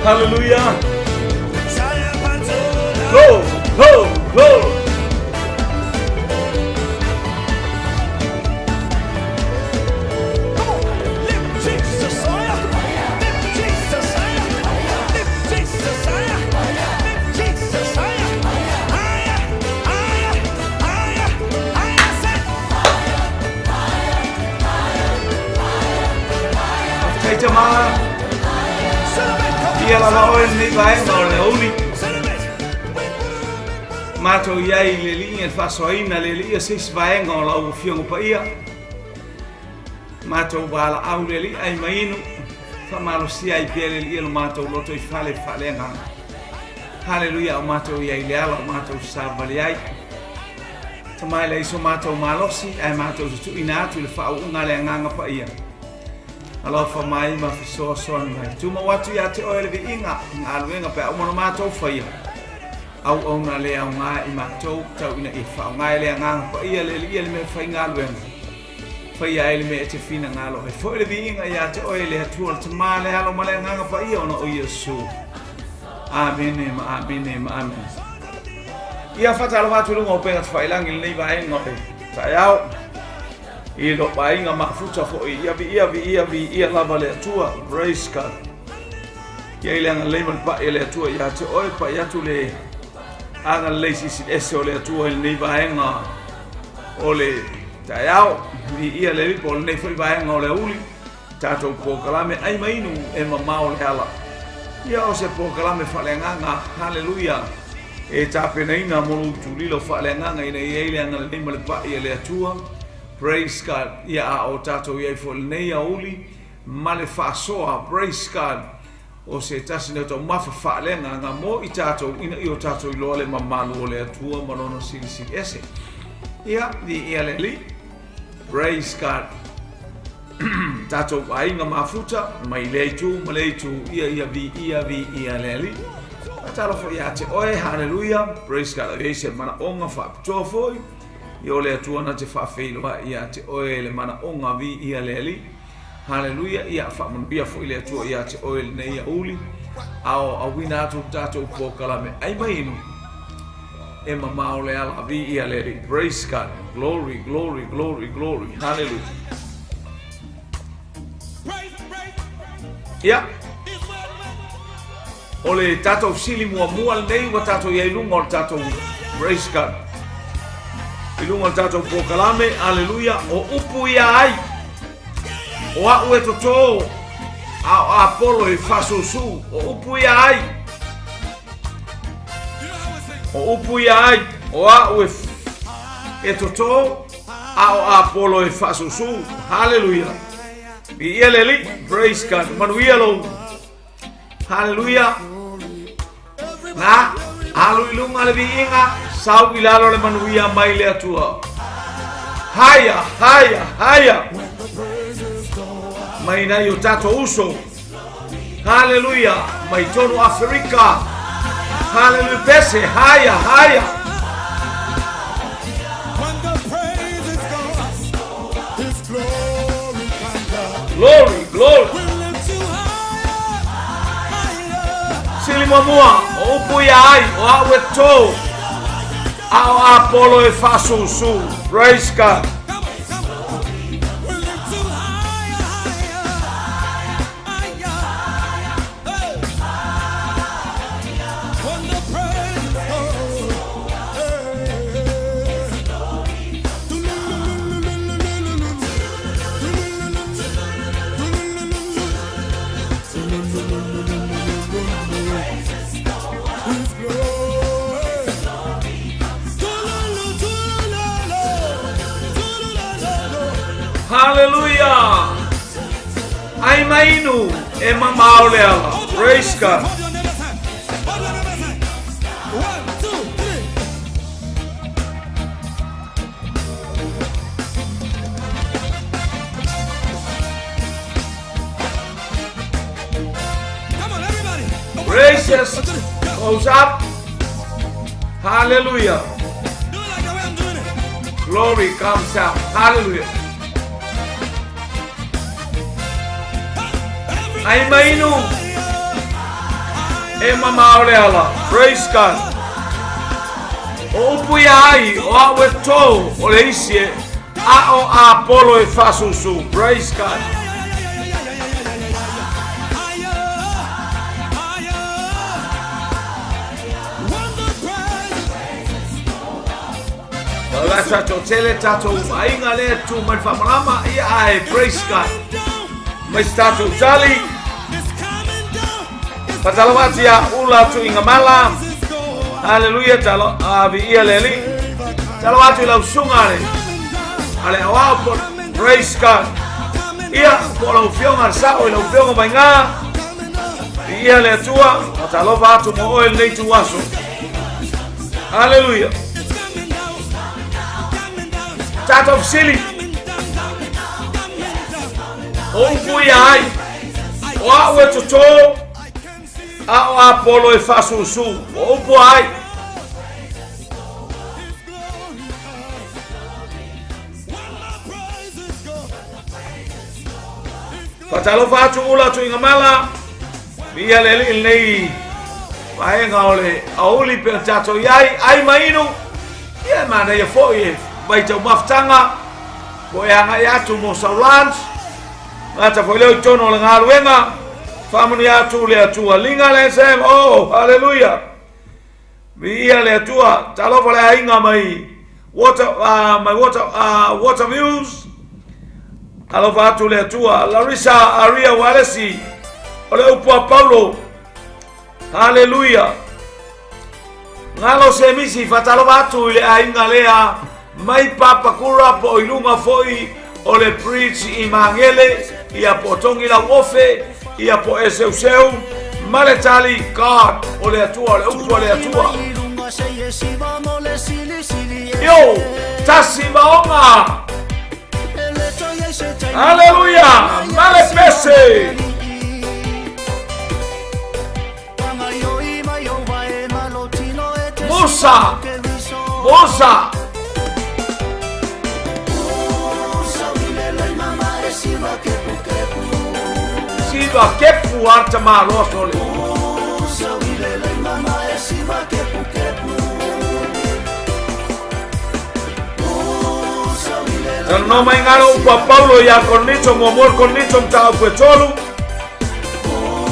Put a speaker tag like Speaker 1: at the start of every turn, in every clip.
Speaker 1: Hallelujah. Glory, glory, glory. Faafetai tama. Ia lava oe lenei vaega o le aoauli. Matou i ai i le Alii e faasoaina le Alii o se isi vaega o lau Afioga Paia. Matou valaau le Alii ai ma inu, faamalosia ai pea le Alii e lo matou loto i fale faaleagaga. Haleluia, a o matou i ai i le ala o matou savavali ai. Tama e leai so matou malosi, ae matou te tuuina atu i le faauuga a le Agaga Paia. Alofa mai ma fesoasoani mai. Tumau atu ia te oe le viiga, galuega pe a uma ona matou faia. Auauna le aoga i matou, tau ina ia faaaoga e le Agaga Paia le Alii le mea faigaluega. Faia ai le mea e te finagalo ai. Foi le viiga ia te oe le Atua le Tama, le Alo ma le Agaga Paia ona o Iesu. Amene ma amene ma amene. Ia faatalofa atu i luga o upega tafailagi i lenei vaega o le taeao. I lou aiga mafuta foi, ia viia, viia, viia lava le Atua. Praise God. Ia i le agalelei ma le pai a le Atua ia te oe, pai atu le agalelei silisili ese o le Atua i lenei vaega o le taeao. Viia le Alii po o lenei foi vaega o le aoauli, tatou polokalame ai ma inu e mamao le ala. Ia o se polokalame faaleagaga, haleluia, e tapenaina mo lou tulilo faaleagaga ina ia i ai le agalelei ma le pai a le Atua. Praise God. Ia a o tatou i ai foi i lenei aoauli ma le faasoa, praise God, o se tasi nei o taumafa faaleagaga mo i tatou ina ia o tatou iloa le mamalu o le Atua ma Lona silisili ese. Ia, viia le Alii. Praise God. Tatou aiga mafuta mai lea itu ma lea itu, ia ia viia viia le Alii. Faatalofa ia te oe, haleluia, praise God. E i ai se manaoga faapitoa foi, ia o le Atua na te faafeiloai ia te oe le manaoga, viia le Alii. Haleluia, ia faamanuia foi le Atua ia te oe lenei aoauli, a o auina atu le tatou polokalame ai ma inu e mamao le ala, viia le Alii. Praise God. Glory, glory, glory, glory. Hallelujah. Ia. O le tatou fesili muamua lenei ua tatou i ai i luga o le tatou praise God. I luga o le tatou polokalame, aleluia, o upu ia ai. O a'u e totō, a o Apolo e faasusū, o upu ia ai. O upu ia ai, o a'u e, e totō, a o Apolo e faasusū. Haleluia. Viia le Alii. Praise God. Manuia lou. Haleluia. Na, alu i luga le viiga, sau i lalo le manuia mai le Atua. Haia, haia, haia. Mai nai o tatou uso. Haleluia. Mai tonu Aferika. Haleluia. Pese, haia, haia. Glory, glory. Sili muamua, o upu ia ai, o a'u e tō, a o Apolo e faasusū. Praise God. Hallelujah! Ai ma inu e mamao le ala. Praise God. Gracious goes up. Hallelujah. Glory comes out. Hallelujah. Ai ma inu. E mamao le ala. Praise God. O upu ia ai, o au e tō o le isi e a o Apolo e faasusu. Praise God. O la tatou tele tatou aiga lea tu mai faamalama ia ae praise God. Mai se tatou tali. Fatalofa atu ia ula atu i ngamala. Hallelujah talo avi ia le ali. Talo atu i lau sunga le. Ale awao po praise God. Ia po lau fionga sa o i lau fionga mai ngā. Ia le atua. Fatalofa atu mo oe lenei tu aso. Hallelujah. Tatou fesili. O upu ia ai. O au e totō, a o Apolo e faasusu. O upu ai. Fatalofa atu ula atu ingamala. Ia le alii lenei vaega o le aouli pe o tatou i ai, ai ma inu. Ia e manaia foi e vai tau mafutaga, po e agai atu mo sau lunch. Gata foi leo i tonu o le galuega. Faamanuia atu le Atua. Liga le SM. Oh, hallelujah. Viia le Atua. Talofa le aiga mai water, mai water, water views. Alofa atu le Atua. Larissa Aria Walesi. O le upu a Paulo. Hallelujah. Ngalo se misi fatalofa atu i le aiga lea mai Papakura po o i luga foi o le bridge i Magele, ia po Tongi lau ofe, ia po Eseuseu, ma le tali God o le Atua, o le upu a le Atua. Yo, tasi maonga. Hallelujah, ma le pese. Musa! Musa! Siva kepu arta malo sole. Tano mai ngalo upa Paulo ia Kornito mo mor Kornito mta upu e tolu.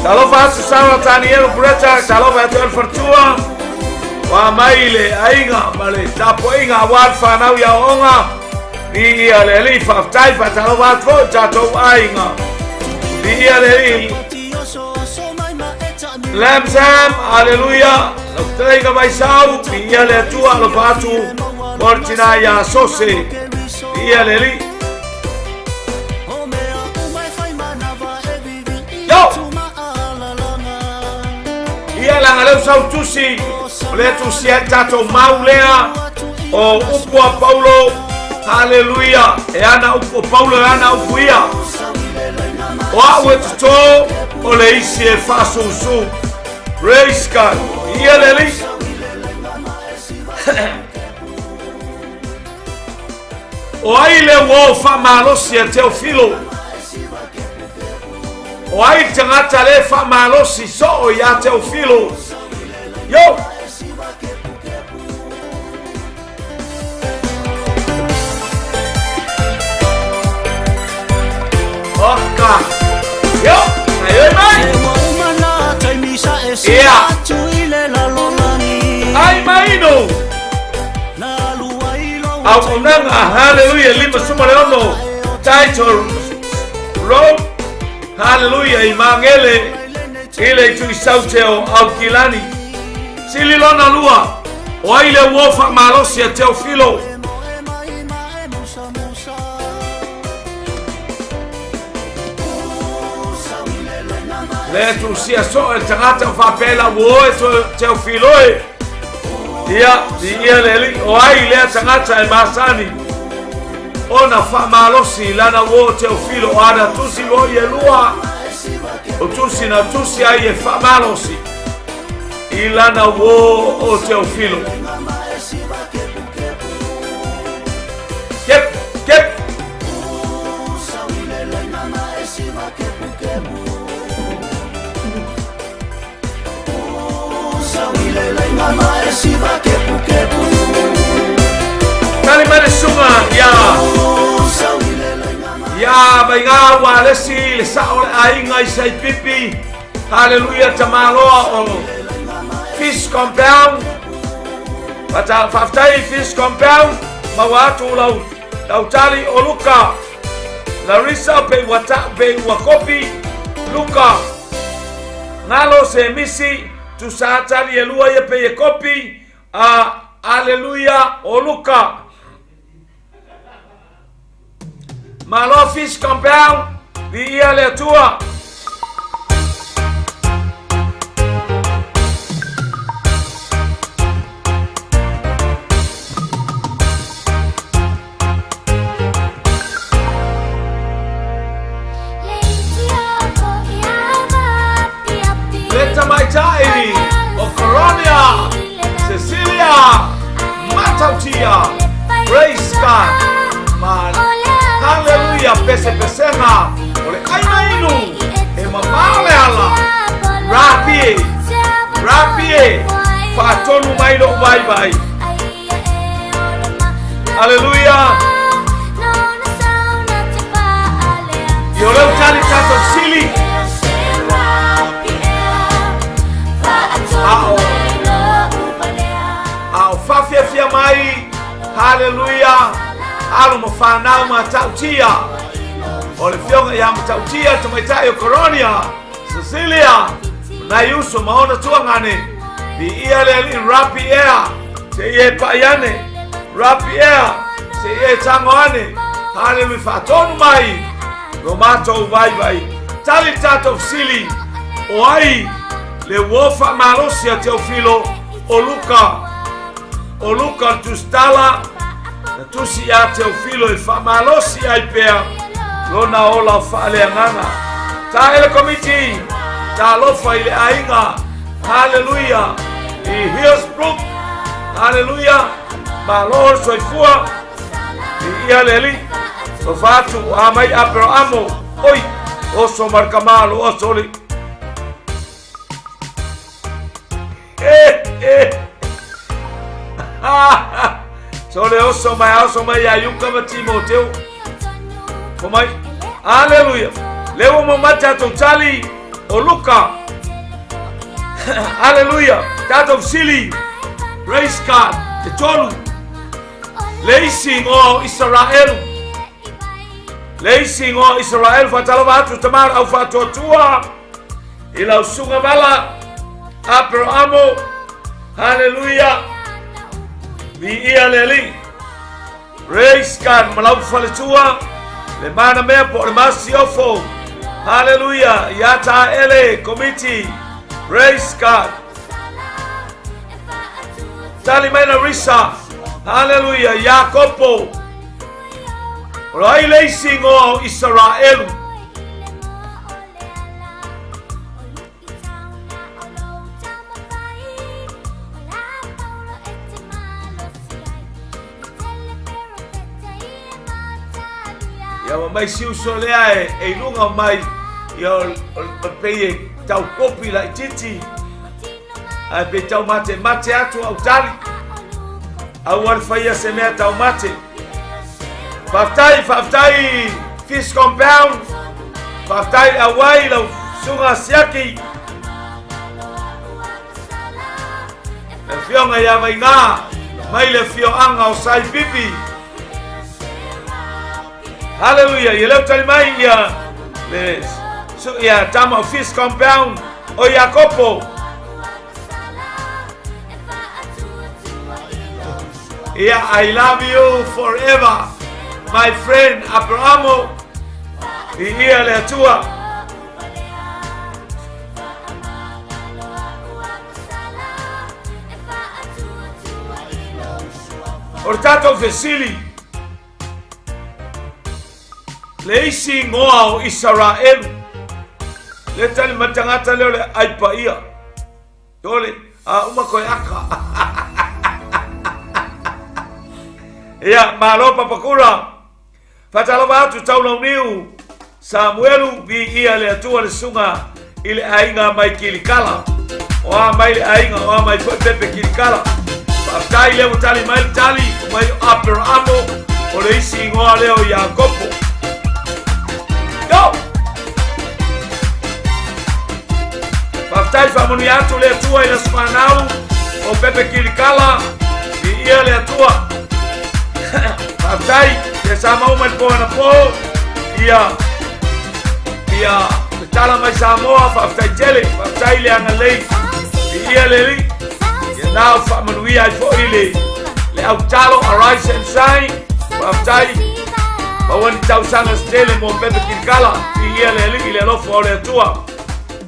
Speaker 1: Talofa atu Sara Tanielu Breta, talofa atu El Fartua. Wa mai le aiga ma le tapuaiga aua le fanau i aoaoga. Viia le Alii, faafetai, faatalofa atu foi i tatou aiga. Viia le Alii. Lam Sam, haleluia. Lau fetalaiga Vaisau, viia le Atua, alofa atu mo le tina ia Sose. Viia le Alii. Yo! Ia laga leu sau tusi, o lea tusi ai tatou mau lea, o upu a Paulo, haleluia, e ana upu o Paulo e ana upu ia. O au e totō, o le isi e faasusu. Praise God. Ia le Alii. O ai le uo faamalosi a Teofilo? O ai le tagata le faamalosi soo iā Teofilo? Yo! Oka! Yo! Ai oi mai! Ia! Ai maino! Auaunaga, haleluia, 56, title road, haleluia, i Magele, i le itu i Saute o Aukilani. Sili lona lua, o ai le uo faamalosi a Teofilo? Le tusia soo e le tagata o faapea la uo e Teofilo e. Ia, viia le Alii, o ai lea tagata e masani ona faamalosi lana uo Teofilo, o ana tusi foi e lua, o tusi na tusi ai e faamalosi i lana uo o Teofilo. Kep, kep. Tali mai le susuga ia ia Vaiga ua alesi le sao o le aiga i Saipipi. Haleluia tamaloa o Fish Compound. Faafetai Fish Compound, maua atu lau lau tali o Luka. Larissa pe ua ta pe ua kopi Luka. Ngalo se misi tusa tali e lua ia pe e kopi a aleluia o Luka. Malo Fish Compound, viia le Atua. Le tamaitai o Coronia, Cecilia Matautia, Praise God, ma Hallelujah, pese pesega o le aina inu, e mamao le ala, rapi e, rapi e, faatonu mai lou vaivai. Aleluia. I o leu tali tatou sili. A o, a o faafiafia mai, haleluia, alo ma fanau matautia. O le fioga ia matautia, tamaitai o Coronia, Cecilia, nai uso ma ona tuagane, viia le alii rapi ea, se i e pai ane, rapi ea, se i e tango ane, haleluia faatonu mai, lo matou vaivai, tali le tatou fesili, o ai le uo faamalosi a Teofilo o Luka, o Luka le tusitala, na tusi ia Teofilo e faamalosi ai pea lona ola faaleagaga. Ta e le komiti, talofa i le aiga, haleluia, i Hillsbrook, haleluia, malo le soifua, i ia le alii, lofa atu a mai Aperahamo, oi, oso markamalo, oso li. Eh, eh. So le oso mai, oso mai ia Iuka ma Timoteo. Ko mai. Aleluia. Le ua mo mai tatou tali o Luka. Aleluia. Tatou sili. Praise God. Te tolu. Le isi ingoa o Isaraelu. Le isi ingoa o Isaraelu. Whatalova atu tamara au whaatuatua. I lau susuga vala Aperahamo, haleluia, viia le Alii. Praise God, ma lau faletua, le mana mea po o le masiofo, haleluia, ia taele komiti, praise God. Tali mai la Risa, haleluia, Iakopo, o ai le isi ingoa o Isaraelu. Ia ua mai si uso lea e, e i luga o mai ia o, o, o pei e tau kopi laitiiti ae pei tau mate mate atu au tali aua le faia se mea tau mate. Faafetai, faafetai Fish Compound. Faafetai le auai lau susuga Siaki. Le afioga ia Vaiga mai le afioaga o Saipipi. Haleluia, ia leo tali mai ia le su, ia tama o Fish Compound o Iakopo. Ia, I love you forever, my friend Abrahamo. Viia le Atua. O le tatou fesili, le isi ingoa o Isaraelu, le tali mai tagata lea o le ai paia. Tole, a uma koe aka. Ia, malo papakura. Faatalofa atu Taulauniu, Samuelu, viia le Atua le susuga i le aiga mai Kilikala. O a mai le aiga, o a mai foi Pepe Kilikala. Faafetai lea ua tali mai le tali, o mai o Aperaamo, o le isi igoa lea o Iakopo. Go! Faafetai faamanuia atu le Atua i le aso fanau o Pepe Kilikala, viia le Atua. Faafetai, ia sa maua mai le po anapo, ia ia le tala mai Samoa, faafetai tele, faafetai le agalelei, viia le Alii. Ia na o faamanuia ai foi le le autalo Arise and Shine, faafetai. Maua ni tausaga se tele mo Pepe Kilikala, viia le Alii i le alofa o le Atua.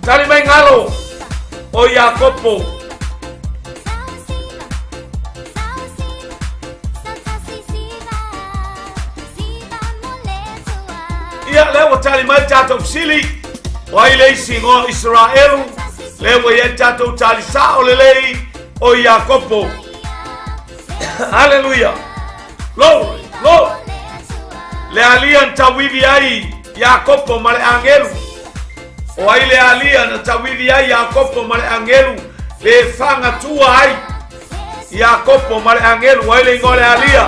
Speaker 1: Tali mai galo o Iakopo. Ia, lea ua tali mai le tatou fesili, o ai le isi igoa o Isaraelu? Lea ua i ai le tatou tali sao lelei o Iakopo. Haleluia! Glory, glory! Le alia na tauivi ai Iakopo ma le agelu. O ai le alia na tauivi ai Iakopo ma le agelu le fagatua ai Iakopo ma le agelu, ai le igoa le alia.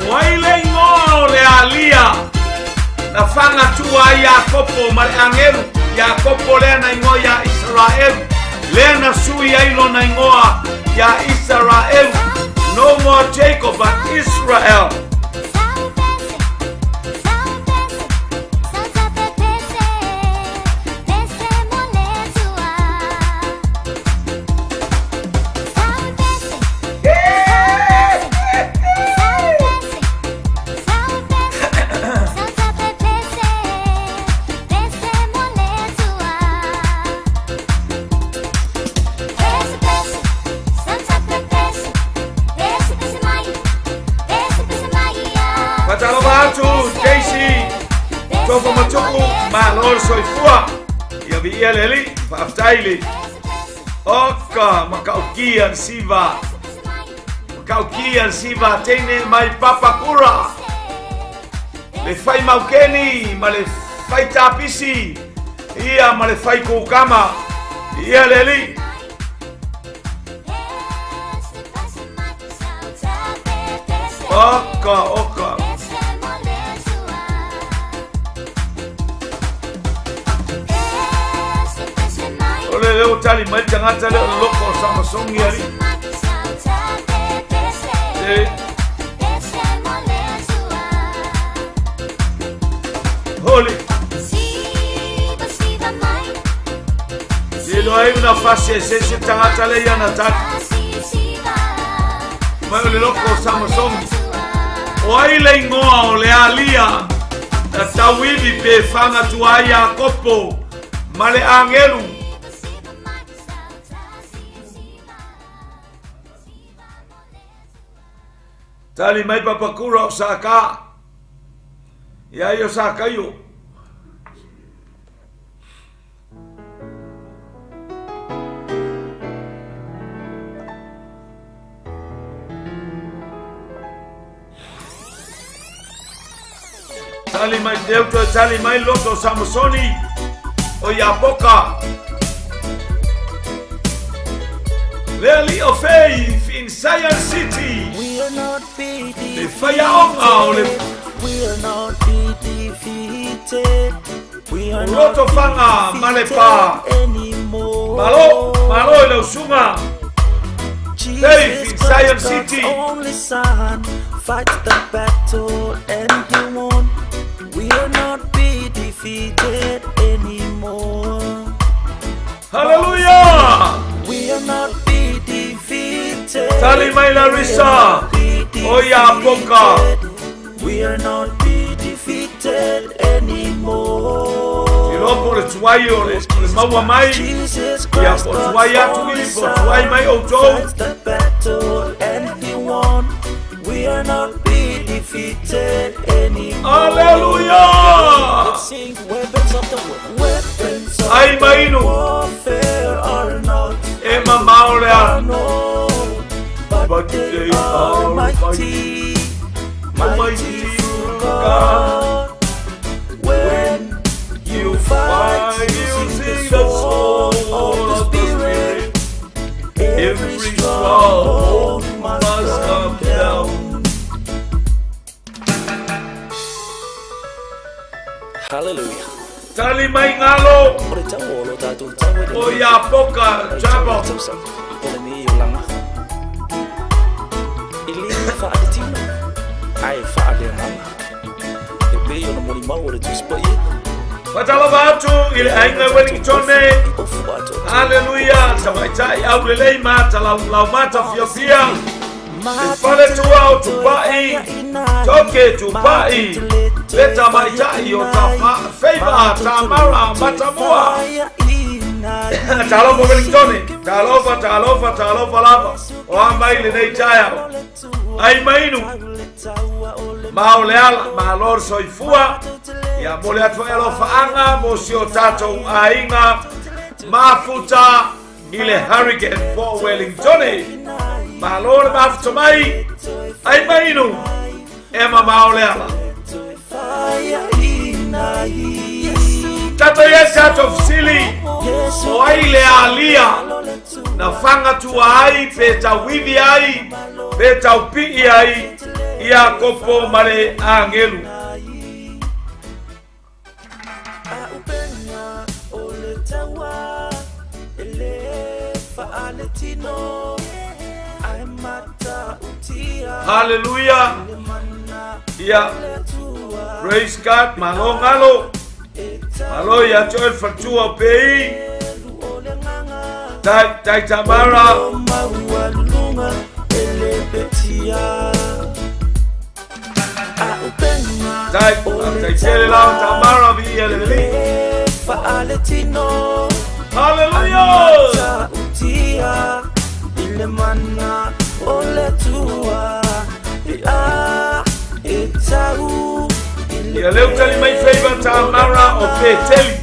Speaker 1: O ai le igoa o le alia na fagatua ai Iakopo ma le agelu? Iakopo lea na igoa iā Isaraelu, lea na sui ai lona igoa iā Isaraelu. No more Jacob but Israel. Faatalofa atu Daisy Tofa Matuku, malo le soifua. Ia viia le Alii, faafetai le oka makaukia le siva. Makaukia le siva teine mai Papakura. Le fai maukeni ma le fai tapisi, ia ma le fai kukama. Ia le Alii. Oka, oka. O le leo tali mai tagata le o le loko o Samasongi ali. E. Holi. Lilo ai una fasi e se se tagata le ia na tali. Mai o le loko o Samasongi. O ai le igoa o le alia na tauivi pe fagatua ai Iakopo ma le agelu? Tali mai Papakura o Saka. Ia ia o Sakaio. Tali mai te uto, tali mai loto Samsoni o Iapoka. Le alii o Faith in Zion City. Le faiaoga o le O Lotofaga ma le Pa. Malo, malo i lau susuga Faith in Zion City.
Speaker 2: Fights the battle and he won. We will not be defeated anymore.
Speaker 1: Hallelujah!
Speaker 2: We will not be defeated.
Speaker 1: Tali mai Larissa o Iapoka.
Speaker 2: We are not be defeated anymore.
Speaker 1: iloa po o le tuai o le o le maua mai,
Speaker 2: Jesus
Speaker 1: ia
Speaker 2: Christ,
Speaker 1: po o
Speaker 2: God's
Speaker 1: tuai atu
Speaker 2: only
Speaker 1: i, po o tuai
Speaker 2: Son,
Speaker 1: mai outou.
Speaker 2: fights the battle and he won. We are not be defeated anymore.
Speaker 1: Aleluia!
Speaker 2: Let's sing weapons of the weapons of
Speaker 1: Ai
Speaker 2: the
Speaker 1: mainu.
Speaker 2: warfare are not
Speaker 1: E mamao le
Speaker 2: are
Speaker 1: ala.
Speaker 2: no, but
Speaker 1: But
Speaker 2: they
Speaker 1: they
Speaker 2: are
Speaker 1: are
Speaker 2: mighty,
Speaker 1: mighty
Speaker 2: mighty through
Speaker 1: God.
Speaker 2: God. When you
Speaker 1: You
Speaker 2: fight
Speaker 1: fight
Speaker 2: using
Speaker 1: using
Speaker 2: the
Speaker 1: the
Speaker 2: sword
Speaker 1: sword
Speaker 2: of the
Speaker 1: of the
Speaker 2: Spirit,
Speaker 1: Spirit,
Speaker 2: every
Speaker 1: every
Speaker 2: stronghold
Speaker 1: stronghold
Speaker 2: must
Speaker 1: must
Speaker 2: come
Speaker 1: come
Speaker 2: down.
Speaker 1: down.
Speaker 2: Hallelujah.
Speaker 1: Tali mai ngalo
Speaker 2: O le tau o lo tātou tau e
Speaker 1: o
Speaker 2: le
Speaker 1: ia poka
Speaker 2: nei tau
Speaker 1: chapel.
Speaker 2: tau sa o le nei o langa. I le whaale ai whaale nganga. E pe o na moni mau o le tusi pa ia.
Speaker 1: Fatalova atu i le aiga Wellington e.
Speaker 2: I ofu ato.
Speaker 1: Hallelujah. Tamaitai au lelei mata lau lau mata fiafia. Le fale tua o tupai. Toke tupai. Le tamaitai o tapa feiva tamara matamua. Talofa Wellington. Talofa, talofa, talofa lava. O a mai le nei taeao. Ai mainu. Ma o le ala, ma lor soifua. Ia mo le atu e alofaanga mo si o tātou aiga mafuta i le Hurricane po Wellington. Malo le mafuta mai. Ai mainu. E mamao le ala. Tato ia tato fisili. O ai le alia. Na whanga tua ai, pe tauivi ai, pe taupii ai, ia kopo mare angelu.
Speaker 2: Aupenga o le taua e le faaletino ae matautia
Speaker 1: Hallelujah.
Speaker 2: le mana
Speaker 1: Ia,
Speaker 2: le Atua
Speaker 1: praise God, malo ngalo.
Speaker 2: e
Speaker 1: Malo ia toe fatua o pei.
Speaker 2: telu o le agaga
Speaker 1: Tai, tai tamara.
Speaker 2: o maualuluga e le petia aupenga
Speaker 1: Tai,
Speaker 2: o le
Speaker 1: tai tele lao
Speaker 2: taua
Speaker 1: tamara vi ia le
Speaker 2: e
Speaker 1: li.
Speaker 2: le faaletino
Speaker 1: Hallelujah.
Speaker 2: Matautia i le mana o le Atua e a e tau i le
Speaker 1: Ia leu tali mai feiva tamara o Peteli.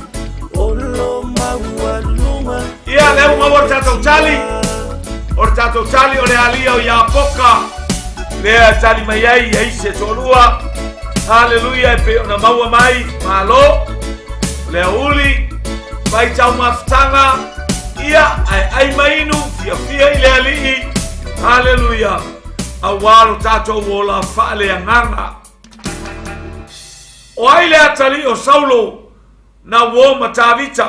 Speaker 2: o lo maualuga
Speaker 1: Ia leu maua o tātou tali. O le tātou tali o le alia o ia poka. Lea tali mai ai ia ise tōlua. Hallelujah, e pe ona maua mai. Malo. Le uli. Mai tau mafutanga. Ia, ai ai mainu. Fia fia i le alii. Hallelujah. Auā lo tātou o la whaale anganga. O ai le atali o Saulo na uo matavita.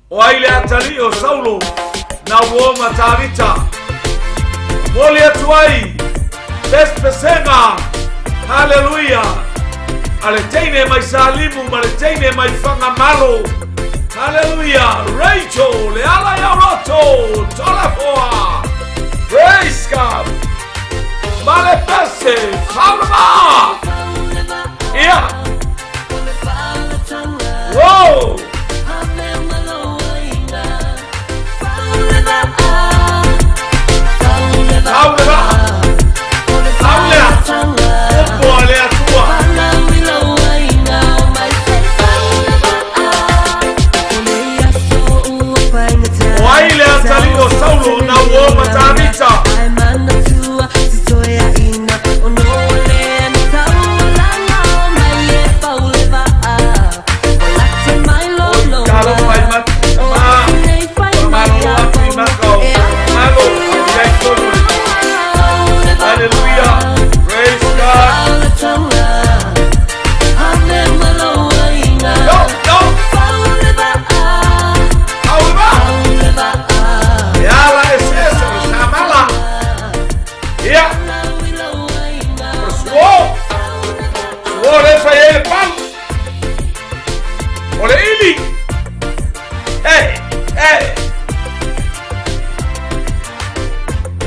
Speaker 1: O ai le atali o Saulo na uo matavita. Moli atu ai. Pespesega. Hallelujah. A le teine mai Salimu ma le teine mai Whangamalo. Hallelujah. Rachel, le ala ia roto. Tolefoa. Praise God. Malepese. Faulama. Ia. Whoa. Faulama. Faulea. Upo a le atua. O ai le atali o Saulo na uo matavita. Talo fai mat. Ma. Malo atu i makau. Malo. Au tonu. Hallelujah. Praise God. Go, go. Aulima. E ala e sese o samala. Ia. O suo. Suo le fai e le palu. O le ili. Hey, hey.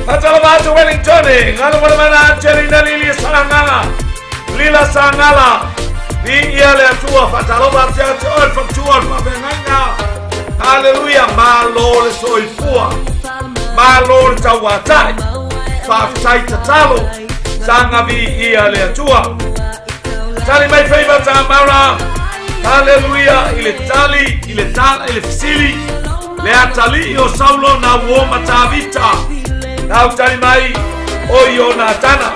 Speaker 1: Fatalova atu Wellington. Ngalo wala mana Angelina Lili Sangala. Lila Sangala. Viia le Atua, faatalofa atu ia te oe le faletua o le faafeagaiga. Haleluia, malo le soifua, malo le tauatai, faafetai tatalo, saga viia le Atua. Tali mai faiva Tamara, haleluia, i le tali, i le tala, i le fesili, le atalii o Saulo na uo ma Tavita. Nau tali mai, o Ionatana.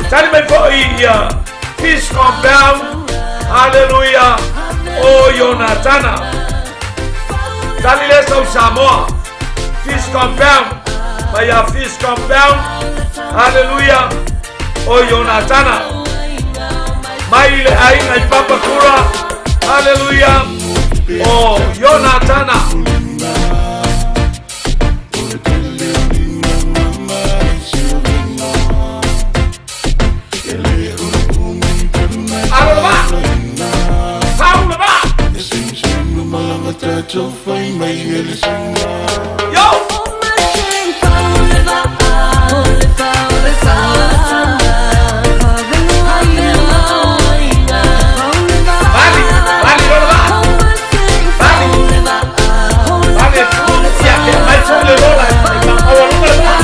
Speaker 1: Tali mai foi ia Peace Compound. Haleluia. O Ionatana. Tali le sau Samoa. Peace Compound. Mai ia Peace Compound. Haleluia. O Ionatana. Mai le aiga i Papakura. Haleluia. O Ionatana. Yo! Vali, vali, lolo va. Vali. Vali, ia, ia, mai foi le lola, e ma au alunga le va.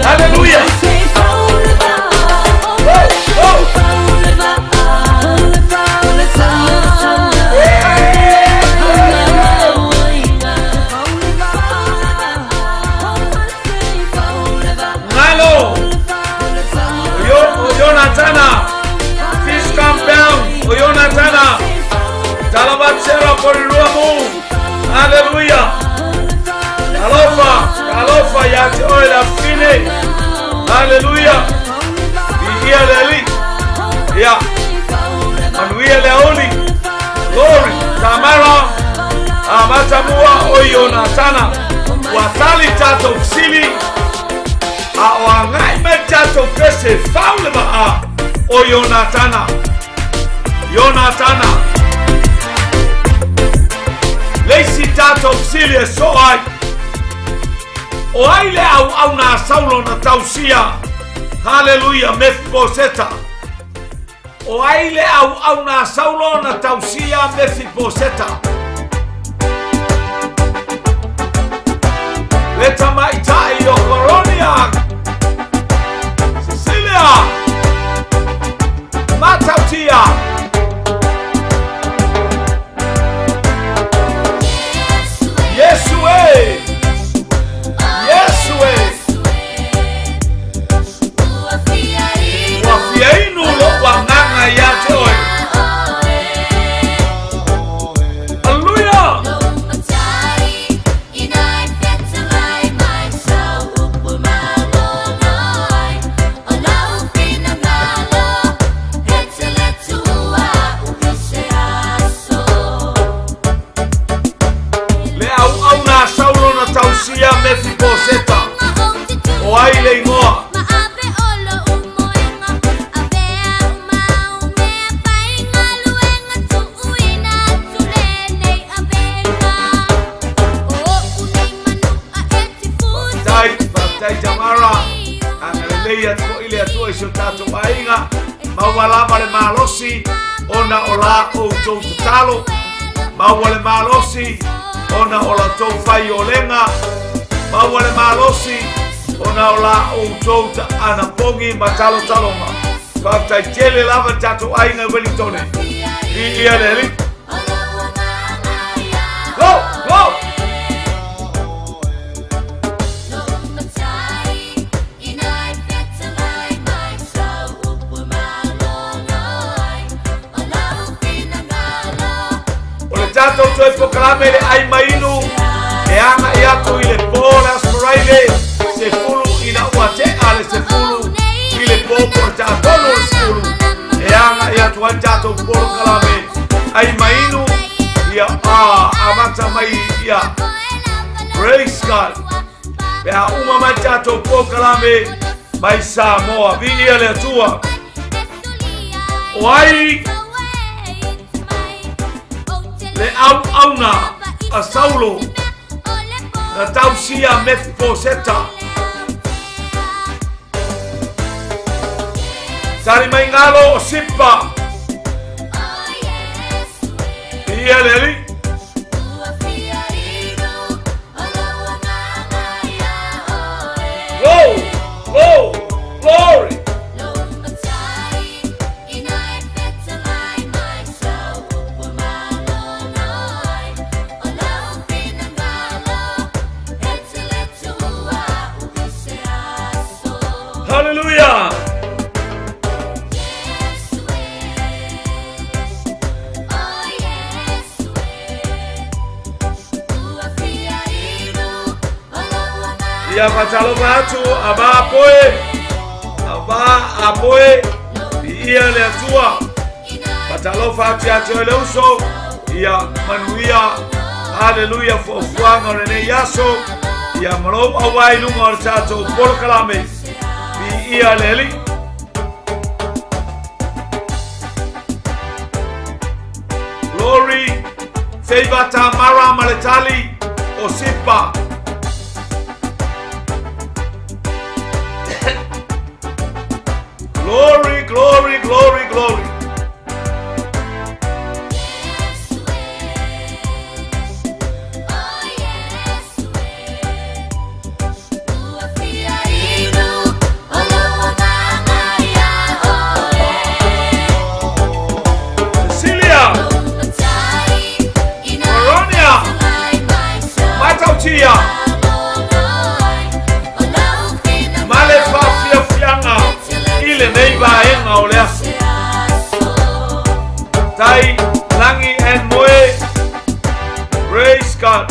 Speaker 1: Hallelujah. Oh, oh. Ngalo. O Yonatana. Fish Compound. O Yonatana. Talabatsera porirua mu. Hallelujah. Alofa. Alofa ia te oe le afine. Hallelujah. Viia le Alii. Ia. Manuia le auli. Glory. Tamara. Amatamua o Yonatana. Ua tali tatou fesili. A o agai mai tatou pese fau le maa o Ionatana. Ionatana. Le isi tatou fesili e soo ai. O ai le auauna a Saulo na tausia? Haleluia, Mefiboseta. O ai le auauna a Saulo na tausia Mefiboseta? Le tamaitai o Koronia, Cecilia, Matautia. Yesu e! Yesu e! Ua fia inu lo'u agaga ia te oe. Haleluia! Le auauna a Saulo na tausia Mefiboseta. O ai le igoa? Faafetai, faafetai Tamara. Agalelei atu foi le Atua i si o tatou aiga. Maua lava le malosi ona o la outou tatalo. Maua le malosi ona o la tou faiolega. Maua le malosi ona o la outou anapogi ma talotaloga. Faafetai tele lava le tatou aiga i Wellington. Viia le Alii. Go, go! O le tatou toe polokalame le ai mainu e agai atu i le po le Aso Faraile 10 ina ua tea le 10 i le po po o le taatolu o le 10 e agai atu ai le tatou polokalame ai mainu ia a amata mai ia. Praise God. Pe a uma mai tatou polokalame mai Samoa. Viia le Atua. O ai le auauna a Saulo na tausia Mefiboseta? Tali mai galo o Sipa. Ia le Alii. Glory, glory, glory. Hallelujah. Ia faatalofa atu a va apoe, a va apoe, viia le Atua. Faatalofa atu ia te oe le uso, ia manuia, haleluia, fuafuaga o lenei aso, ia ma lou auai i luga o le tatou polokalame. Viia le Alii. Glory, Favor Tamara ma le tali o Sipa. Glory, glory, glory, glory. Cecilia, Coronia, Matautia, ma le faafiafiaga i lenei vaega o le aso. Tai Langi and Moe, praise God.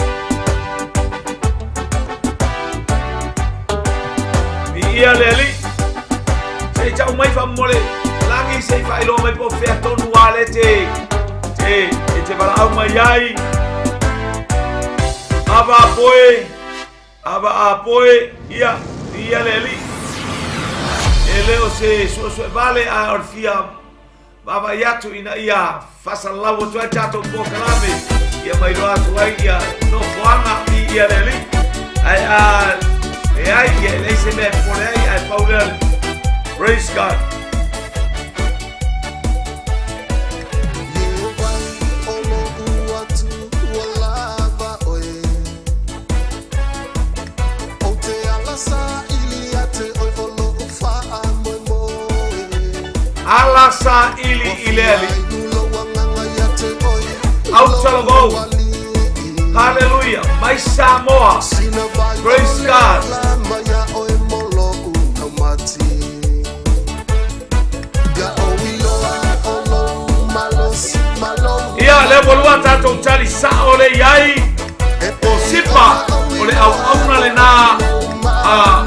Speaker 1: Viia le Alii. Se i tau mai faamomole Lagi se i faailoa mai po o fea tonu a le te te e te valaau mai ai. Ava apoe, ava apoe, ia, viia le Alii. E le o se suesue vale a o le fia Vaavaai atu ina ia faasalalau atu ai tatou polokalame ia mailoa atu ai ia nofoaga i ia le Alii. Ae a leai ia e leai se mea e popole ai ae pau lea le Praise God. Ala saili i le Alii. Autalavou. Hallelujah. Mai Samoa. Praise God. Ia, lea ua lua tatou tali sao le i ai. O Sipa, o le auauna lena a,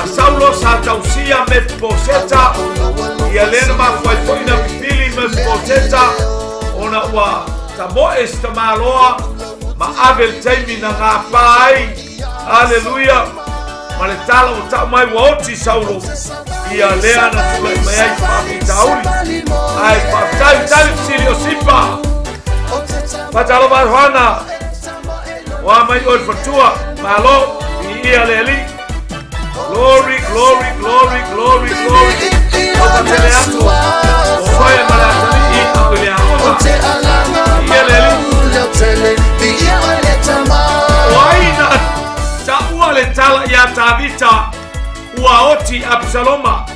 Speaker 1: a Saulo sa tausia Mefiposeta. Ia lea na mafua ai foi na pipili Mefiposeta ona ua tamoe si tamaloa ma ave le taimi na gapa ai. Aleluia! Ma le tala ua tau mai ua oti Saulo. Ia lea na tulai mai ai faafitauli. Ae faafetai tali fesili o Sipa. Faatalofa atu Hana. Ua mai oe le fatua. Malo. Viia le Alii. Glory, glory, glory, glory, glory. Faatele atu. O oe ma le atalii a o i le aoga. Viia le Alii. O ai na taua le tala iā Tavita ua oti Apisaloma?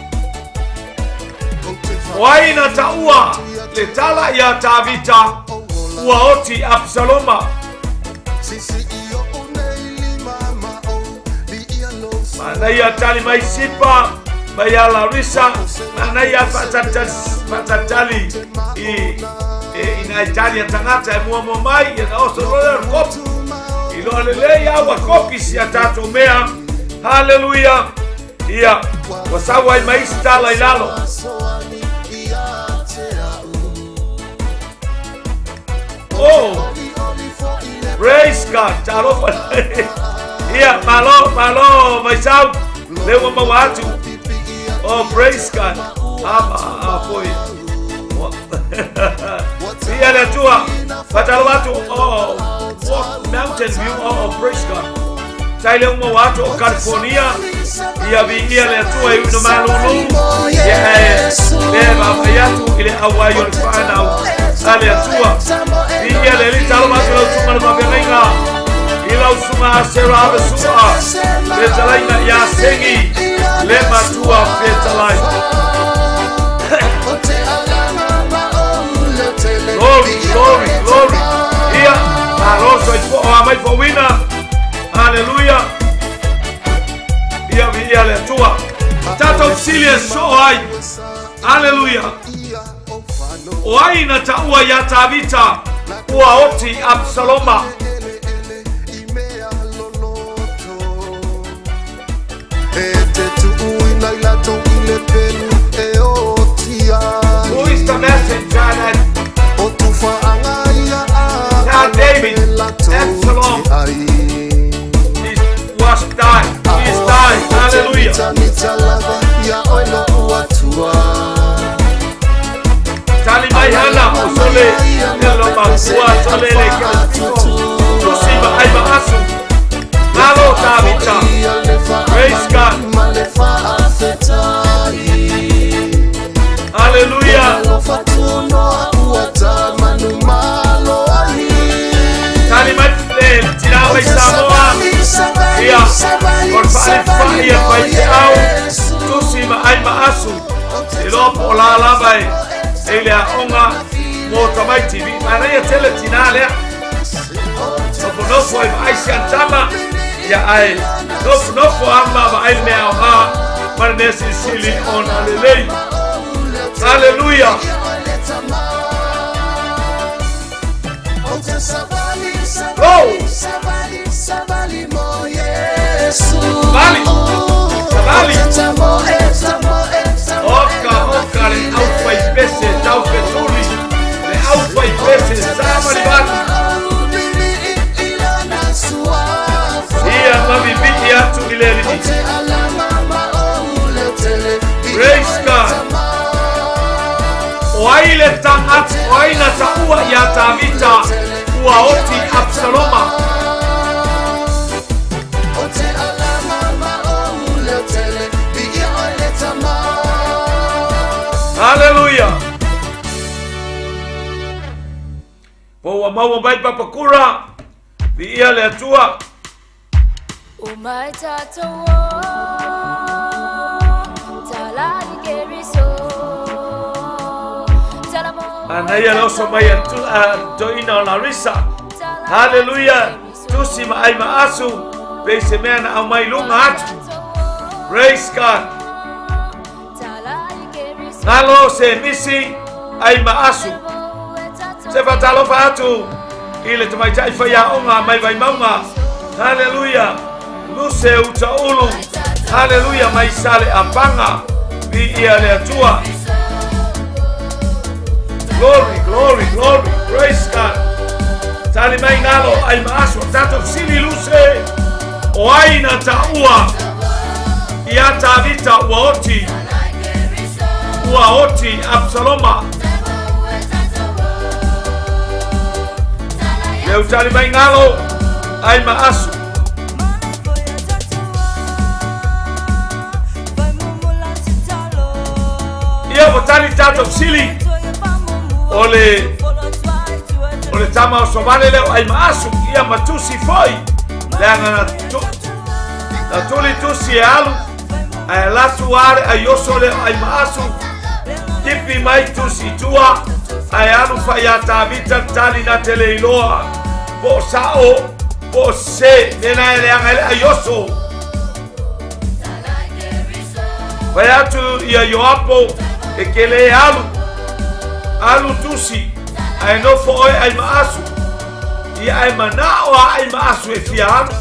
Speaker 1: O ai na taua le tala iā Tavita ua oti Apisaloma? Manaia tali mai Sipa, mai a Larissa, manaia faatalitali faatalitali i e i nai tali a tagata e muamua mai ia na oso loa lea o le kopi. Iloa lelei a ua kopi si a tatou mea. Haleluia! Ia, ua sau ai ma isi tala i lalo. Oh, praise God. Talofa. Ia, malo, malo, Vaisau. Le ua maua atu. Oh, praise God. Ama, apoi. Ia le Atua. Faatalofa atu. Oh, walk Mountain View. Oh, oh, praise God. Tai le uma o atu o California. Ia viia le Atua e uina malulu. Ia e le vaavaai atu i le auai o le fanau a le Atua. Viia le Alii talo atu lau susuga le faafeagaiga i lau susuga a Sarah Avesua fetalaiga ia Segi le matua fetalai. Glory, glory, glory. Ia, malo soifua o amai fouina. Haleluya. Ia viia le Atua. Tatou fesili e soo ai. Haleluya. O ai na taua iā Tavita ua oti Absaloma? Who is the messenger that tell David Absalom is was died? He is died. Hallelujah. Tali mai hana o sole e lo makua sole le ke tusi ma ai ma asu. Malo Tavita. Praise God. Hallelujah. Tali mai le tina mai Samoa. Ia, o le faalefa'i a faifeau, tusi ma ai ma asu, e loa po o la lava e, e i le aoga mo tamaiti. Manaia tele tinā lea. Nofonofo ai vaai si ana tama, ia ae nofonofo ama vaai le mea aoga ma le mea silisili ona lelei. Haleluia! Go! Savali! Savali! Oka, oka le aufaipese taufetuli, le aufaipese savalivali. Ia mavivii atu i le Alii. Praise God. O ai le tagata, o ai na taua iā Tavita ua oti Absaloma? Haleluia! Po ua maua mai Papakura, viia le Atua. Manaia le oso mai a toeaina o Larissa. Haleluia! Tusi ma ai ma asu, pei se mea na aumai luga atu. Praise God! Galo se misi ai ma asu. Se faatalofa atu i le tamaitai faiaoga mai Vaimauga. Haleluia! Luse Utaulu. Haleluia mai Sale Apaga. Viia le Atua. Glory, glory, glory. Praise God. Tali mai galo ai ma asu. Tatou fesili Luse. O ai na taua iā Tavita ua oti, ua oti Absaloma? Leu tali mai galo ai ma asu. Ia ua tali tatou fesili o le o le tama o Sovale leo ai ma asu ia ma tusi foi leaga na tu, na tuli tusi e alu ae alu atu a le aioso leo ai ma asu tipi mai tusi i tua ae alu fai iā Tavita le tali na te le iloa po o sa'o po o sesē mea na e leaga ai le aioso. Fai atu ia Ioapo e ke lē alu, alu tusi ae nofo oe ai ma asu. Ia ae mana'o a ai ma asu e fia alu.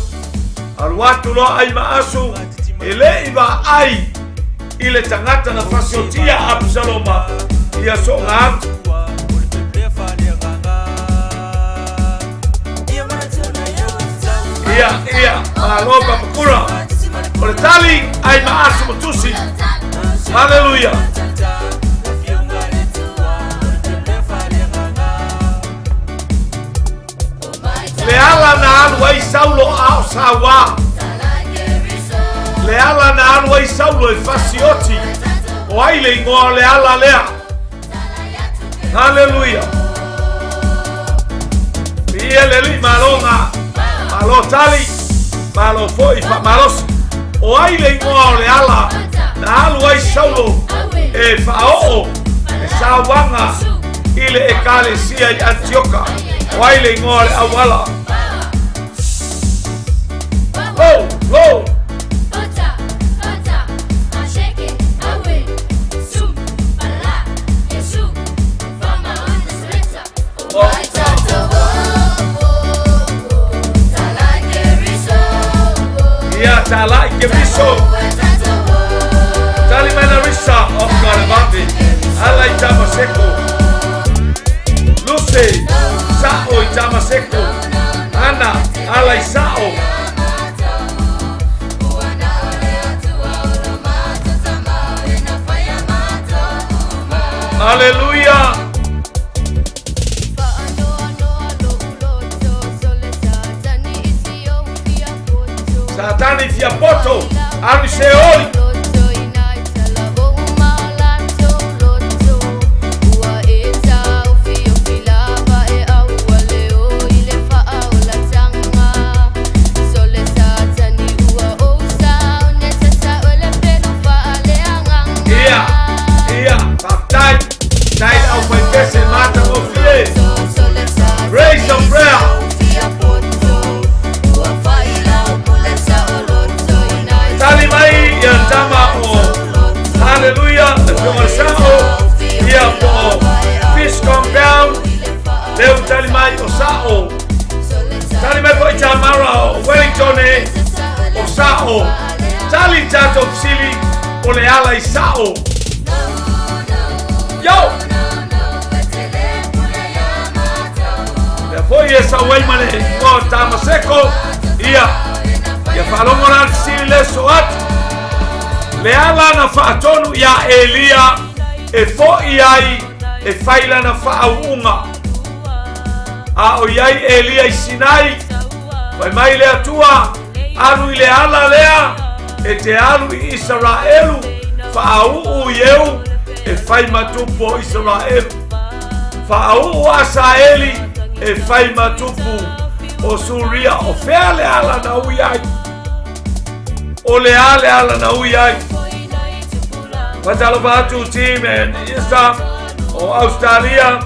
Speaker 1: Alu atu loa ai ma asu e le i vaai i le tagata na fasiotia Absaloma ia so'oga alu. Ia, ia, malo Papakura. O le tali ai ma asu ma tusi. Haleluia. Le ala na alu ai Saulo a o Sauā. Le ala na alu ai Saulo e fasioti. O ai le ingoa o le ala lea. Haleluia. Ia le alii malo nga. Malo tali. Malo foi faamalosi. O ai le igoa o le ala na alu ai Saulo e faaoo le sauaga i le ekalesia i Antioka. O ai le igoa o le auala. Lo, lo. Ia talai ke viso. Tali mai Larissa o Kalevave. Ala i Tamaseko. Luce, Sa'o i Tamaseko. Ana, ala i Sa'o. Aleluia. Satani fia poto, alu i Seoli. Ia, ia, faafetai. Tai le aufaipese matagofie. Raise a prayer. Tali mai ia tama o Hallelujah, le Afioga le Sao, ia po o Fish Compound, leu tali mai o Sao. Tali mai foi Tamara o Wellington e o Sao. Tali tatou fesili o le ala i Sao. Yo! Lea foi e sau ai ma le igoa o Tamaseko, ia, ia faalogo la le fesili le so atu. Le ala na faatonu iā Elia e fo'i ai e fai lana faauuga. A o i ai Elia i Sinai, fai mai le Atua, Alu i le ala lea e te alu i Isaraelu, faauu i eu e fai ma tupu o Isaraelu. Faauu Asaeli e fai ma tupu o Suria. O fea le ala na ui ai? O le a le ala na ui ai? Fatalofa atu team and Isa o Australia.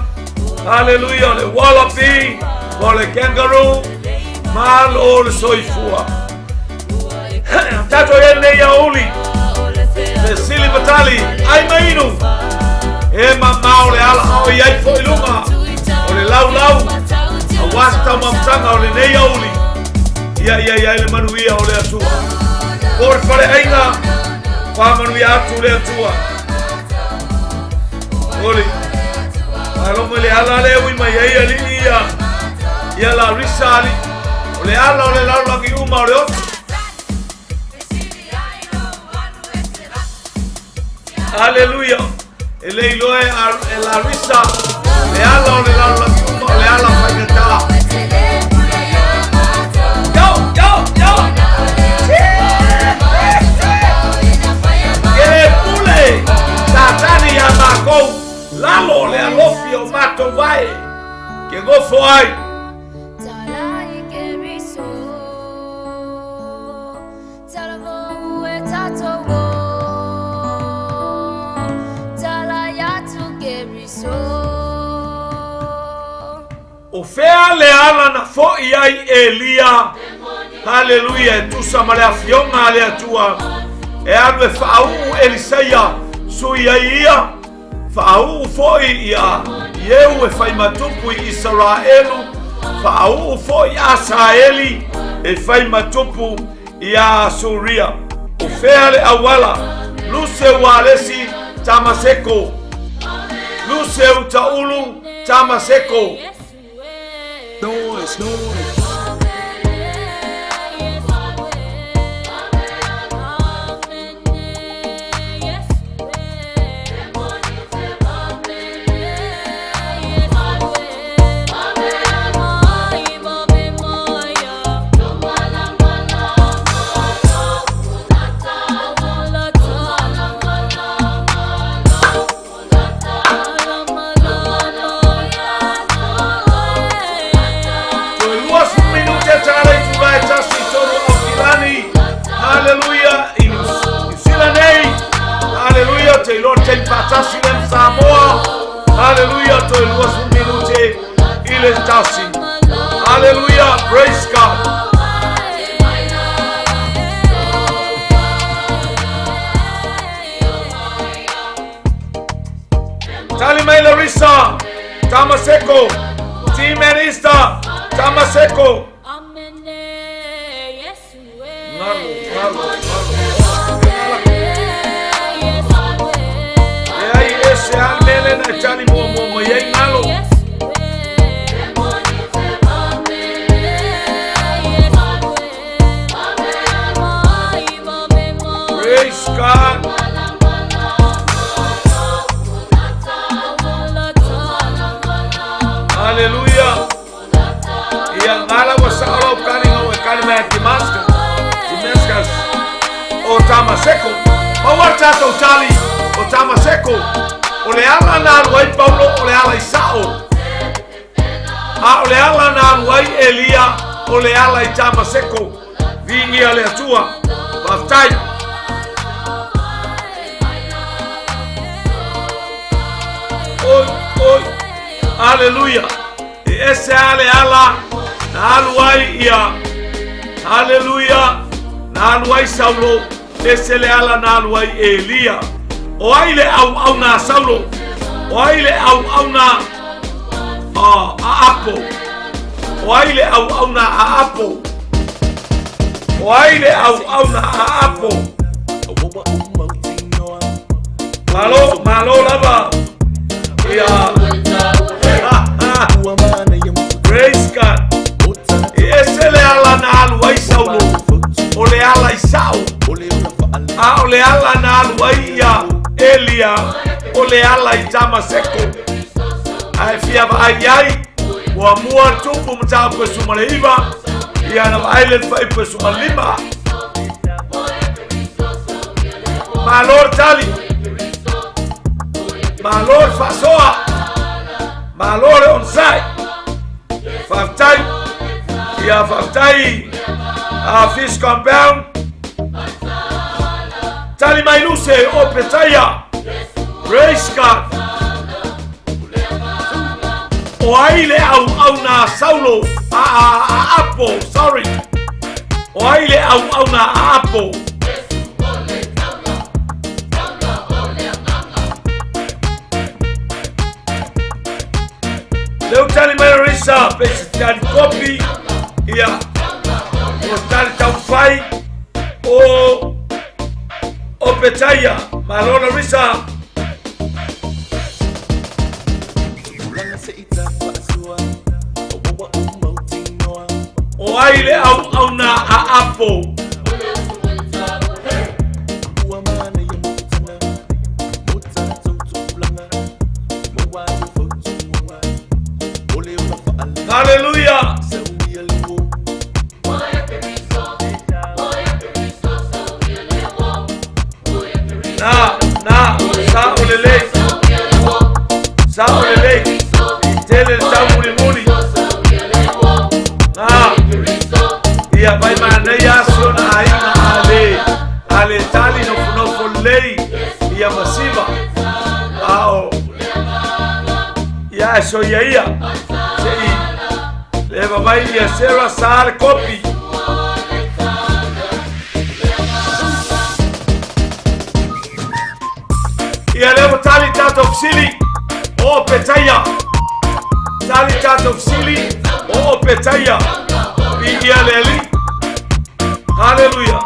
Speaker 1: Hallelujah, o le Wallaby, o le Kangaroo, malo le soifua. Tatou i nei aoauli, le sili matali, ai mainu, e mamao le ala ao i ai foi luga, o le laulau, aua se taumamataga o lenei aoauli, ia ia i ai le manuia o le Atua. Po le faleaiga, faamanuia atu le Atua. Oli, faalogo i le ala lea ui mai ai alii ia, ia Larissa alii, o le ala o le lalolagi uma o le oto. Aleluia. E le iloa e, e Larissa le ala o le lalolagi uma o le ala faigata. Yo, yo, yo. E le pule Satani iā mākou lalo o le alofi o matou vae ke gofo ai. O fea le ala na fo'i ai Elia, haleluia, e tusa ma le afioga a le Atua, e alu e faauu Elisaia, sui ai ia, faauu foi ia Ieu e fai matupu i Isaraelu, faauu foi Asaeli e fai matupu iā Suria. O fea le auala, Luseu Alesi Tamaseko, Luseu Taulu Tamaseko. Noise, noise. i le tasi. Hallelujah, praise God. Tali mai Larissa, Tamaseko, Team Anista, Tamaseko. Ngalo, ngalo, ngalo. E ai ese a mele na tali mua mua mai ai ngalo. Praise God. Hallelujah. Ia ngala wa sa alo kani ngau e kani mai Damascus. Damascus. O Tamaseko. Maua tātou tali o Tamaseko. O le ala na alu ai Paulo o le ala i sao. A o le ala na alu ai Elia o le ala i Tamaseko. Viigia le Atua. Faafetai. Oi, oi. Aleluia. E ese a le ala na alu ai ia. Aleluia. Na alu ai Saulo. Ese le ala na alu ai Elia. O ai le au au na Saulo. O ai le au au na a Apo. O ai le au au na a Apo. O ai le au au na a Apo. Malo, malo lava. Ia. Praise God. E ese le ala na alu ai Saulo. O le ala i sao. A o le ala na alu ai ia Elia. O le ala i Tamaseko. Ae fia vaai ai. Ua mua tupu mataupu e suma le iva. Ia na vaai le faipu e suma lima. Malo le tali. Malo le faasoa. Malo le onosai. Faafetai. Ia faafetai. A Fish Compound. Tali mai Luse o Petaia. Praise God. O ai le au au na Saulo a a a Apo, sorry. O ai le au au na a Apo. Leu tali mai Larissa, pe se tali kopi, ia, o tali taumafai, o, o Petaia. Malo Larissa. O ai le au au na a Apo. Hallelujah. Na, na, sa o lelei. Sa o lelei. Tele le tau mulimuli. Na, ia vai manei aso na aiga ale. Ale tali no funofo lelei. Ia masiva. A o. Ia so ia ia. Sei. Leva mai ia Sarah Sal kopi. Ia lea ua tali tatou fesili o Opetaia. Tali tatou fesili o Opetaia. Viigia le Alii. Haleluia.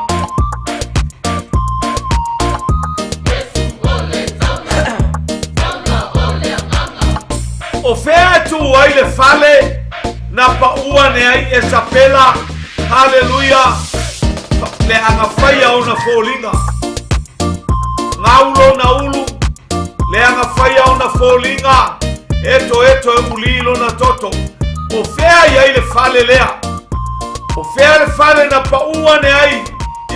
Speaker 1: O fea e tuu ai le fale na paua ane ai Esapela, haleluia, le agafaia ona foliga. Gau lona ulu, le agafaia ona foliga, etoeto e ulī lona toto. O fea i ai le fale lea? O fea le fale na paua ane ai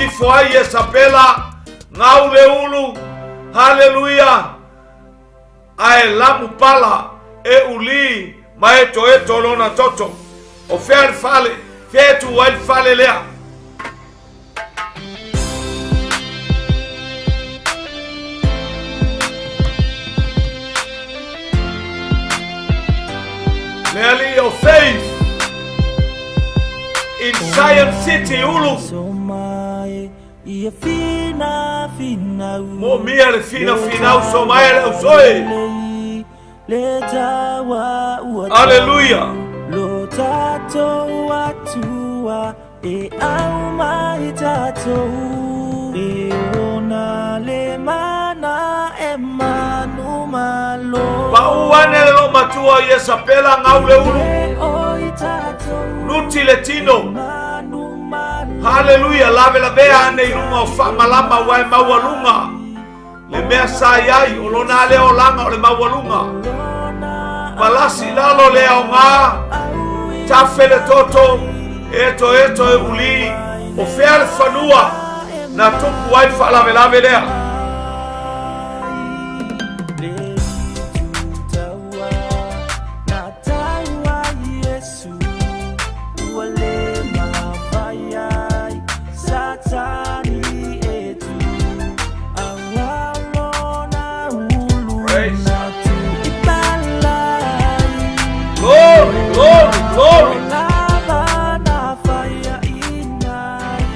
Speaker 1: ifo ai Iesapela, gau le ulu, haleluia, ae lamu pala e ulī ma etoeto lona toto. O fea le fale, fea e tu ai le fale lea? Valley of Faith in Zion City, Ulu. Moomia le finafinau somaia le ausoe. Aleluia.
Speaker 2: Lo tatou atua e au mai tatou e ona le mana e manu malo.
Speaker 1: Pau ane le loo matua ia sapela gau le ulu.
Speaker 2: E oi tatou
Speaker 1: Luti le tino.
Speaker 2: manu malo.
Speaker 1: Haleluia, lavelavea ane i luga o faamalama ua e maualuga. Le mea sa i ai, o lona lea olaga o le maualuga. Palasi i lalo le aogā, tafe le toto, etoeto e ulī, o fea le fanua na tupu ai le faalavelave lea.
Speaker 2: Le itu taua na taua Iesu ua le mafai ai Satani e tu aua lona ulu
Speaker 1: Praise
Speaker 2: na tu i palai.
Speaker 1: Glory, glory, glory.
Speaker 2: Lava na faia inai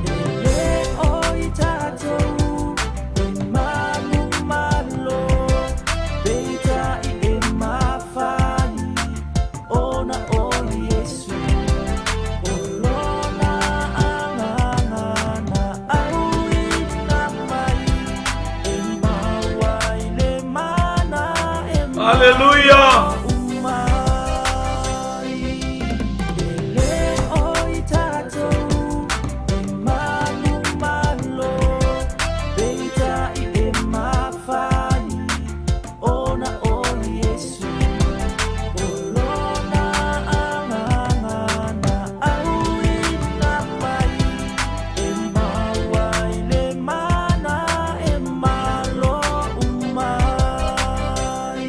Speaker 2: e le oi tatou e manu malo peitai e mafai ona o Iesu o lona agaga na auina mai e maua ai le mana e
Speaker 1: Haleluia.
Speaker 2: Umai e le oi tatou e manu malo peitai e mafai ona o Iesu o lona agaga na auina mai e maua ai le mana e malo umai.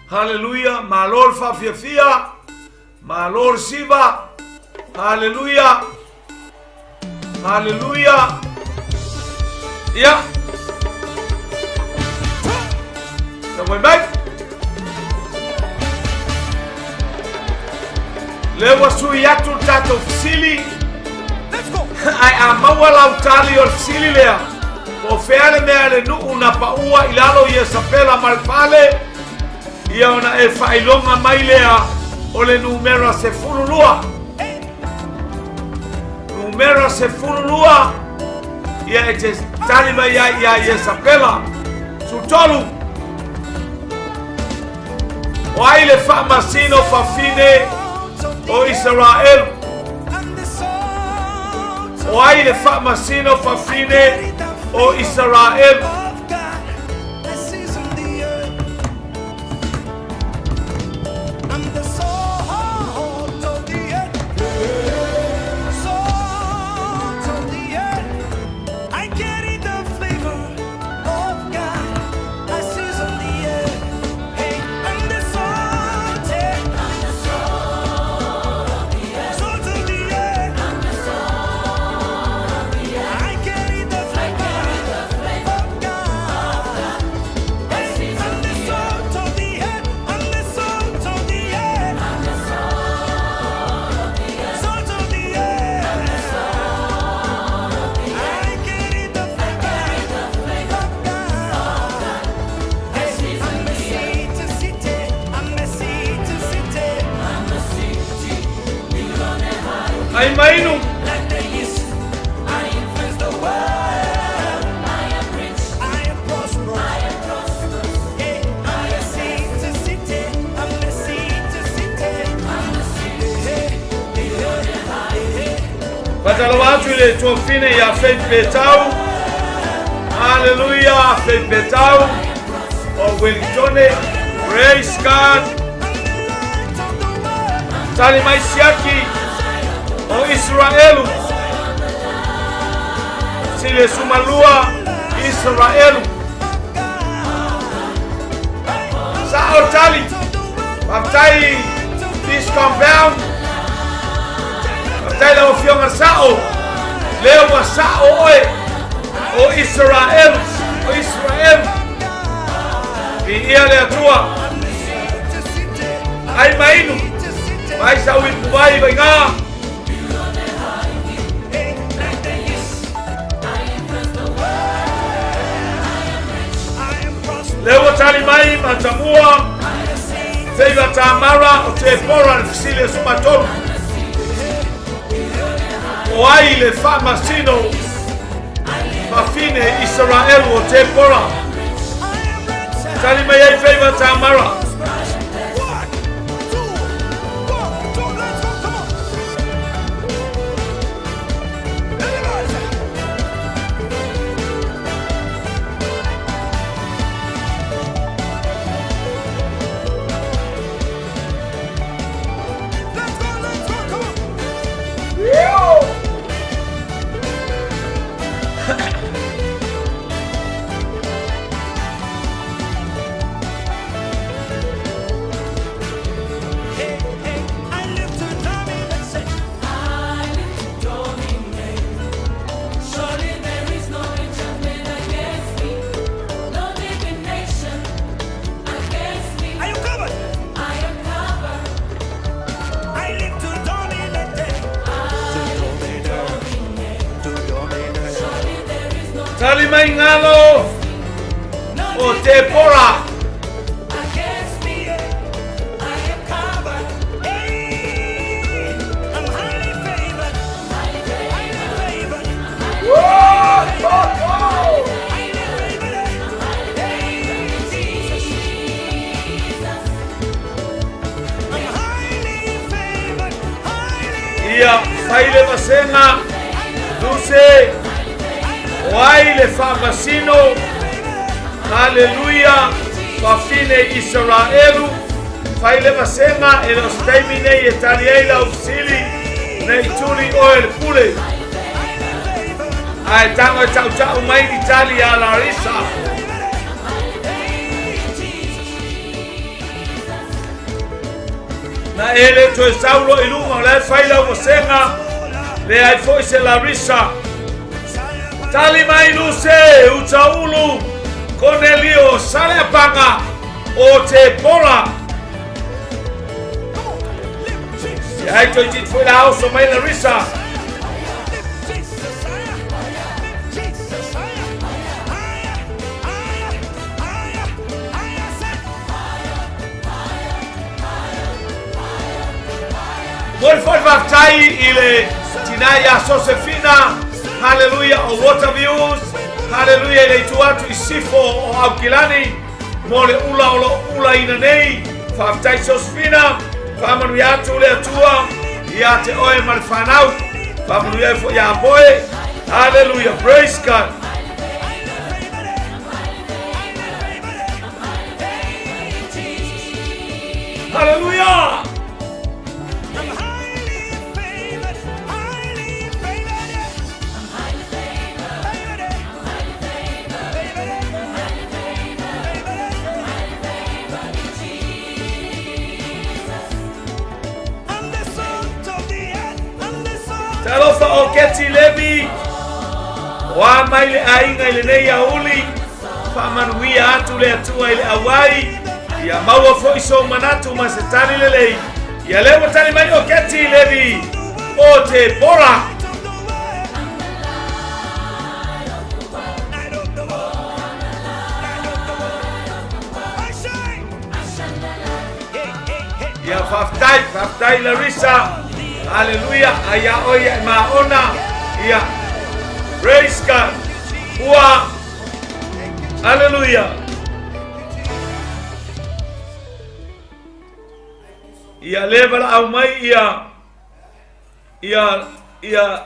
Speaker 1: Haleluia, malo le faafiafia, malo le siva. Haleluia. Haleluia. Ia. Tauai mai. Le ua sui atu le tatou fesili. Ae a maua lau tali o le fesili lea, po o fea le mea le nuu na paua i lalo Iesapela ma le fale, ia ona e faailoga mai lea o le numera 12. Numera 12, ia e te tali mai ai ia Iesapela. 13. O ai le faamasino fafine o Isaraelu? O ai le faamasino fafine o Isaraelu?
Speaker 2: Season the earth. I'm the salt of the earth. Salt of the earth. I carry the flavor of God. I season the earth. Hey, I'm the salt. Yeah. Salt of the earth. I carry the flavor of God. Hey, I'm the salt of the earth. I'm the salt of the earth. Salt of the earth. I carry the flavor of God. Hey, I'm a seed to city. I'm a seed to city.
Speaker 1: Ai mainu.
Speaker 2: Like the yeast, I influence the world. I am rich. I am prosperous. I am prosperous. Yeah, I'm a seed to city. I'm a seed to city. I'm a seed. Hey, hey, hey, hey.
Speaker 1: Fatalofa atu i le tuafine ia Faith Petau. Haleluia, Faith Petau o Wellingtone. Praise God.
Speaker 2: I'm the light of the world.
Speaker 1: Tali mai siaki o Israelu. Sile sumalua Israelu. Sao tali. Faafetai this compound. Faafetai lau afioga sao. Lea ua sao oe o Israel. O Israel. Viia le Atua. Ai mainu. Mai sa ui puai vainga. Le ua tali mai matamua. Feiva Tamara o te pora le fesili e sumatolu. O ai le faamasino fafine Israelu o te pora. Tali mai ai Feiva Tamara.
Speaker 2: 1, 2, 1, 2, let's go, come on. Everybody say. Let's go, let's go, come on. Hey, hey, I live to dominate. Say,
Speaker 3: Surely there is no enchantment against me, no divination against me.
Speaker 2: are you covered?
Speaker 3: I am covered.
Speaker 2: I live to dominate. To dominate.
Speaker 3: Surely there is no
Speaker 1: Tali mai ngalo o te pora.
Speaker 3: against me. I am covered.
Speaker 2: Hey, I'm highly favored. Highly favored.
Speaker 1: Whoa, oh, oh.
Speaker 2: Highly favored. Hey, Jesus. I'm highly favored. Highly
Speaker 1: Ia faile vasenga Duse o ai le faamasino Haleluia Fafine Israelu Faile vasenga e le o se taimi nei e tali ai lau fesili nei tuli oe le pule Ae tago e tautau mai ni tali a Larissa. Na e le toe saulo i luga o la e fai lau vasenga le ai foi se Larissa. Tali mai Luse, Utaulu, Cornelio, Saleapaga, o te pola.
Speaker 2: Come on. Lift Jesus.
Speaker 1: Ia ai toe titi foi la oso mai Larissa.
Speaker 2: Lift Jesus higher. Lift Jesus higher. Higher, higher, higher, higher. Say.
Speaker 1: Mo le foi faafetai i le tina ia Sosefina, haleluia, o Water Views, haleluia, i le itu atu i sifo o Aukilani, mo le ula o lo ula ina nei. Faafetai Sosefina, faamanuia atu le Atua ia te oe ma le fanau. Faamanuia ai foi ia Poe. Haleluia, praise God. Haleluia.
Speaker 2: I'm highly favored, highly favored. Favored, favored, favored. I'm the salt of the earth. I'm the salt.
Speaker 1: Talofa o Keti Levi. Wa mai le aiga i lenei auli. Faamanuia atu le Atua i le auai. Ia maua foi so manatu ma se tali lelei. Ia lea ua tali mai o Keti Levi. O te pora.
Speaker 2: Light of the world. Light of the world. Light of the world. I shine. Hey, hey, hey.
Speaker 1: Ia faafetai, faafetai Larissa. Haleluia, aia oi e maona. Ia. Praise God. Ua. Haleluia. Ia leva la au mai ia ia ia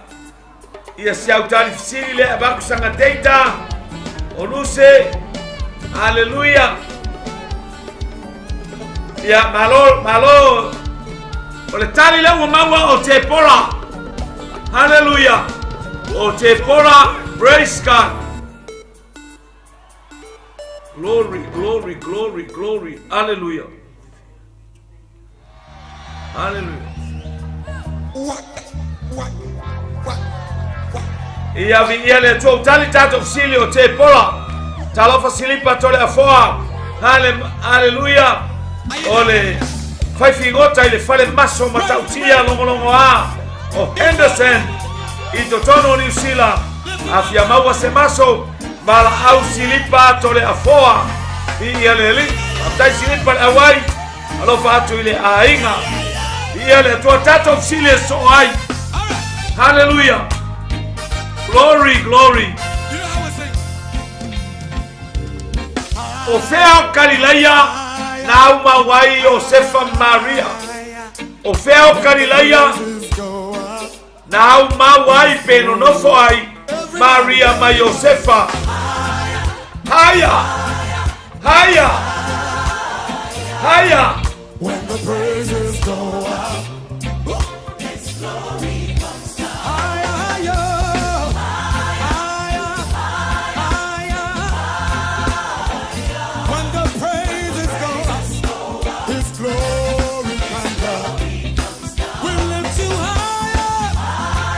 Speaker 1: ia si au tali fesili le avaku sanga teita o Luse. Haleluia. Ia malo malo o le tali le ua maua o te pora. Haleluia. O te pora. Praise God. Glory, glory, glory, glory. Hallelujah. Hallelujah. Ia vi ia le Atua tali tatou fesili o te pola. Talofa silipa tole afoa. Haleluia! O le faifigota i le fale maso matautia logologoā o Henderson i totonu o Niu Sila, a fia maua se maso, valaau Silipa Toleafoa. Viia le Alii. Faafetai Silipa le auai. Alofa atu i le aiga. Viia le Atua tatou fesili e soo ai. Haleluia! Glory, glory. O fea o Kalilaia na aumau ai Iosefa ma Maria? O fea o Kalilaia na aumau ai pe nonofo ai Maria ma Iosefa? Haia! Haia! Haia!
Speaker 2: When the praises go up, His glory comes down. Higher, higher, higher, higher. When the praises go up, His glory comes down. We lift you higher,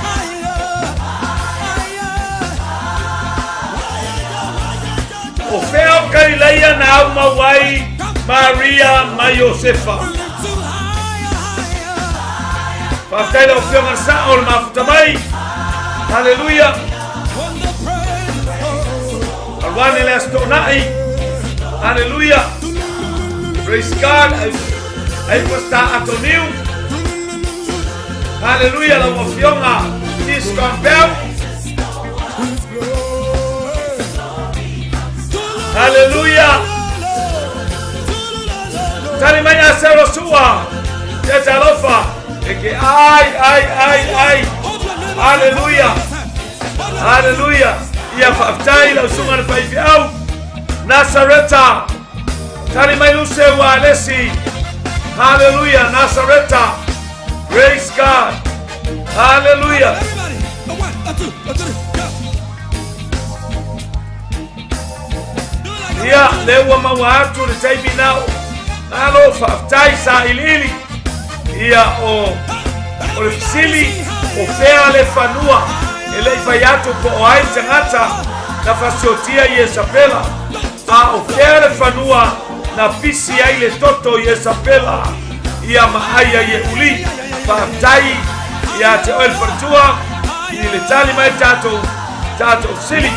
Speaker 2: higher, higher.
Speaker 1: O fea o Kalilaia na aumau ai Maria ma Iosefa?
Speaker 2: We lift you higher, higher.
Speaker 1: Faafetai lau Afioga le Sao o le mafuta mai. Haleluia.
Speaker 2: When the praises go
Speaker 1: Aluane le Aso Toonai. Haleluia. Praise God. Ai Pastor Atoniu. Haleluia lau Afioga Tis Campbell.
Speaker 2: His glory.
Speaker 1: Haleluia. Tali mai a se sua. Te talofa. E ke ai ai ai ai. Haleluia. Haleluia. Ia faafetai lau susuga le faifeau. Nasareta. Tali mai Luse ua alesi. Haleluia. Nasareta. Praise God. Haleluia.
Speaker 2: Everybody, a one, a two, a three, go. Do it like
Speaker 1: Ia, le ua maua atu le taimi nao. Nalo faafetai sa iliili. Ia o le fesili o fea le fanua e le i fai atu po o ai tagata na fasiotia Iesapela. A o fea le fanua na pisi ai le toto Iesapela ia ma aia ie uli. Faafetai ia te oe le faletua i le tali mai tatou tatou fesili.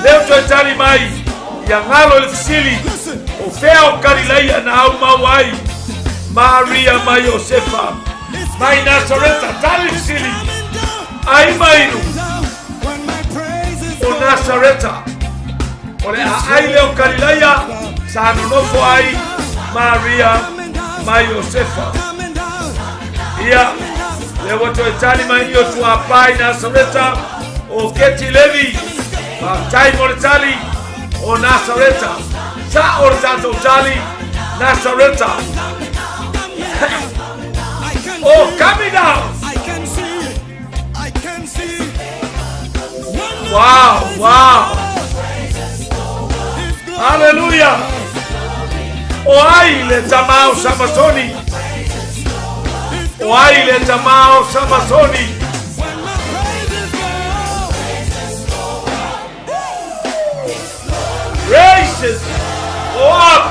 Speaker 1: Leo toe tali mai ia galo i le fesili o fea o Kalilaia na aumau ai Maria ma Iosefa mai Nasareta. Tali le fesili ai mainu
Speaker 2: When my praises
Speaker 1: o Nasareta. O le aai lea o Kalilaia sa nonofo ai Maria ma Iosefa.
Speaker 2: coming down.
Speaker 1: Ia, le ua toe tali mai i o tuapai Nasareta o Keti Levi. Faafetai mo le tali o Nasareta. Sa o le tatou tali Nasareta.
Speaker 2: I can
Speaker 1: Oh,
Speaker 2: see,
Speaker 1: coming down.
Speaker 2: I can see, I can see. When the
Speaker 1: Wow,
Speaker 2: praises
Speaker 1: wow.
Speaker 2: go up, His glory
Speaker 1: Haleluia. O ai le tamao Samasoni. O ai le tamao Samasoni.
Speaker 2: When my praises go
Speaker 1: Praises go up.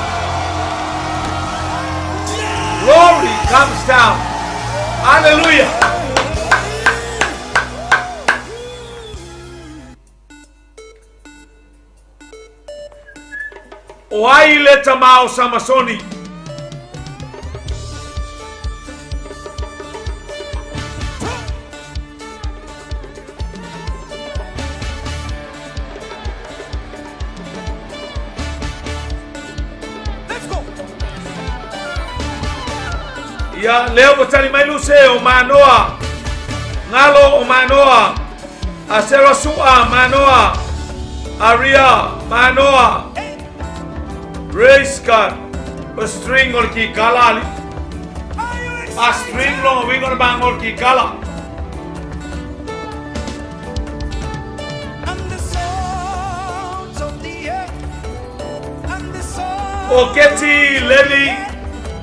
Speaker 1: Glory comes down. Hallelujah. O ai le tamao Samasoni.
Speaker 2: Let's go.
Speaker 1: Ia leo ua tali mai Luse o Manoa. Galo o Manoa. Asera Sua Manoa. Aria Manoa. Praise God. O string o le kikala ali.
Speaker 2: Are you
Speaker 1: A
Speaker 2: excited?
Speaker 1: string longa uiga o le mago o le kikala.
Speaker 2: I'm the salt of the earth. I'm the salt
Speaker 1: O Keti Levi.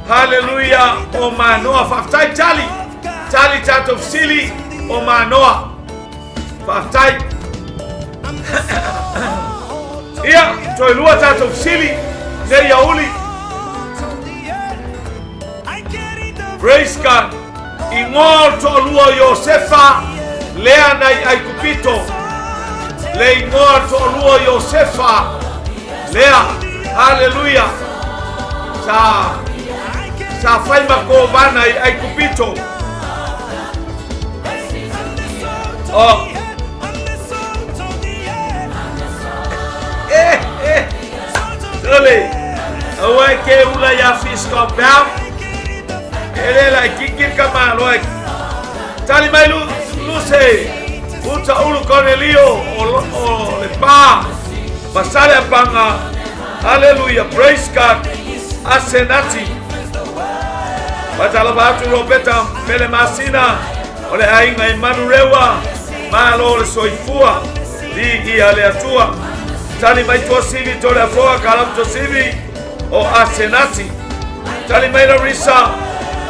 Speaker 1: Hallelujah. O Manoa. Faafetai tali. Tali tatou fesili o Manoa. Faafetai.
Speaker 2: I'm the salt of
Speaker 1: Ia, toe lua tatou fesili. Nei auli. Praise God. Igoa o le toalua o Iosefa, lea nai Aikupito. Le igoa o le toalua o Iosefa, lea. Haleluia. Sa sa fai ma kovana i Aikupito. Oh. Eh, eh. Sole. Aua e ke ula ia fisko pau. E le la kiki ka malo e. Tali mai lu luse. Uta ulu Cornelio o, o le pa. Pasale apanga. Hallelujah. Praise God. Asenati. Fatalofa atu Ropeta Mele Masina o le aiga i Manurewa, malo o le soifua, viia le Atua. Tali mai Tuasivi Toleafoa Kalamu Tuasivi o Asenati. Tali mai Larissa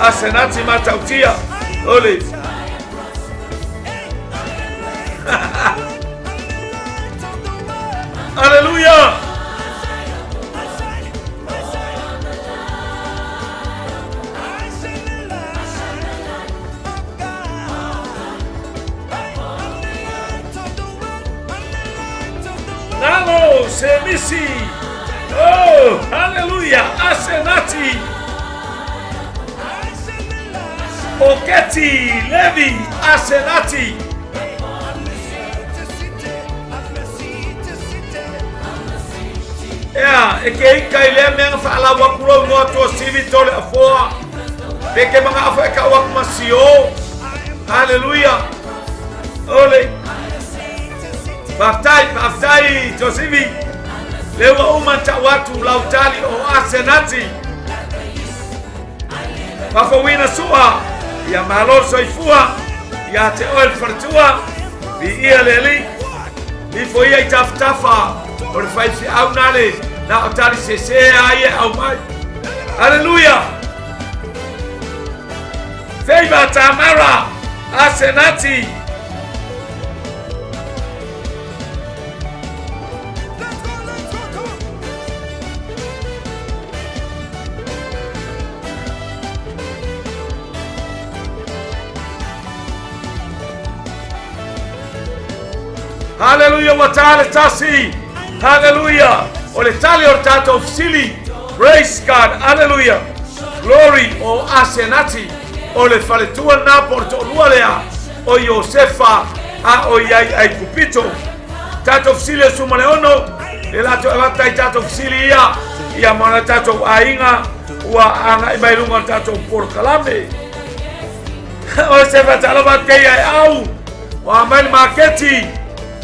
Speaker 1: Asenati Matautia. Oli. Hallelujah. Nalo Semisi. Oh, hallelujah. Asenati. Oketi Levi Asenati. Ea, e ke ika i lea mea na whaalau aku rau noa tua sivi tole a foa. Pe ke mga afa e kau aku ma sio. Hallelujah. Ole. Whaftai, whaftai, Josivi. Lewa uma tau atu lau tali o Asenati. Whafawina sua, ia malo soifua, ia te oe le faletua, vi ia le alii. Ifo ia i tafatafa o le faifeau nale na o tali sese a ia au mai. Hallelujah! Favor Tamara Asenati. Haleluia ua ta le tasi. Haleluia. O le tali o le tatou fesili. Praise God. Haleluia. Glory o Asenati. O le faletua lena po o le toalua lea o Iosefa a o i ai Aikupito. Tatou fesili o Sumaleono, le latou avata i tatou fesili ia, ia ma ona tatou aiga ua agai mai luga o le tatou polokalame. O se fatalofa keia e au, o a mai le maketi,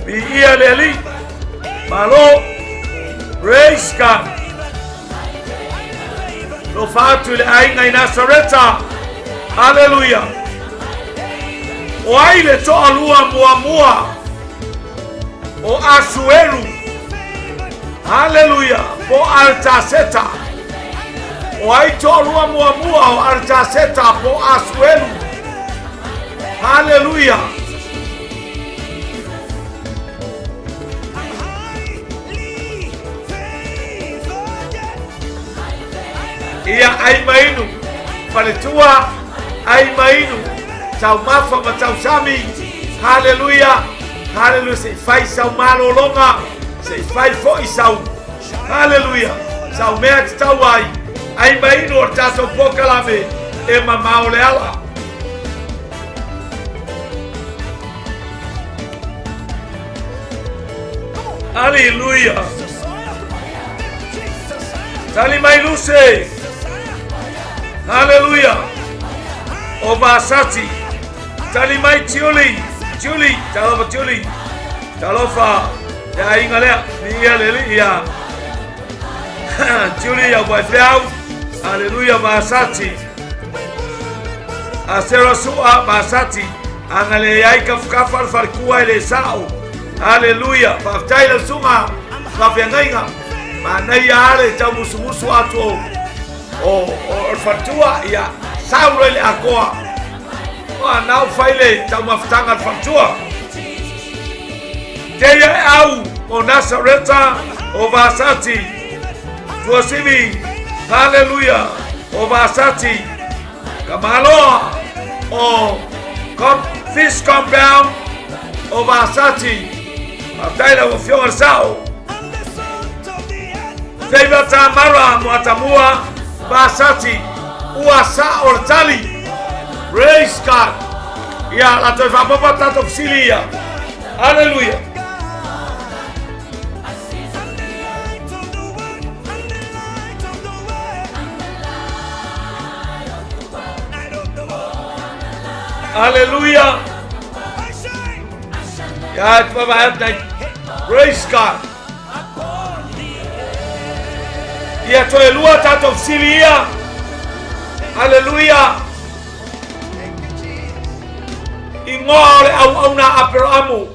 Speaker 1: viia le Alii. Malo, praise God. Lofa atu i le aiga i Nasareta. Haleluia. O ai le toalua muamua o Asueru. Haleluia. Po Artaseta. O ai toalua muamua o Artaseta po Asueru. Haleluia. Ia ai mainu, faletua, ai mainu, taumafa ma tausami. Haleluia, haleluia, se i fai sau malologa, se i fai fo'i sau. Haleluia, sau mea tatau ai, ai mainu o le tatou polokalame e mamao le ala. Aleluia. Tali mai Luse. Haleluia. O Vasati. Tali mai Julie. Julie. Talofa Julie. Talofa. Le aiga lea. Ia le alii ia. Julie ia Vaifeau. Haleluia Vasati. Asera Sua Vasati. Ana le ai kafukafa le falekua e le sao. Haleluia. Faafetai lau susuga faafeagaiga. Manaia lava le taumusumusu atu o o o le faletua ia sau loa i le akoa. Ua nau fai le taumafataga a le faletua. Teia e au o Nasareta o Vasati. Tuasivi, haleluya, o Vasati, Kamaloa, o Fish Compound, o Vasati, faafetai lau afioga le sao. Favor Tamara Muatamua, Vasati, ua sao le tali. Praise God. Ia, la toe faapopo tatou fesili ia. Haleluya. Haleluya. Ia, te vavae atu nei. Praise God. Ia toe lua tatou fesili ia. Haleluya. Igoa o le auauna a Aperaamu.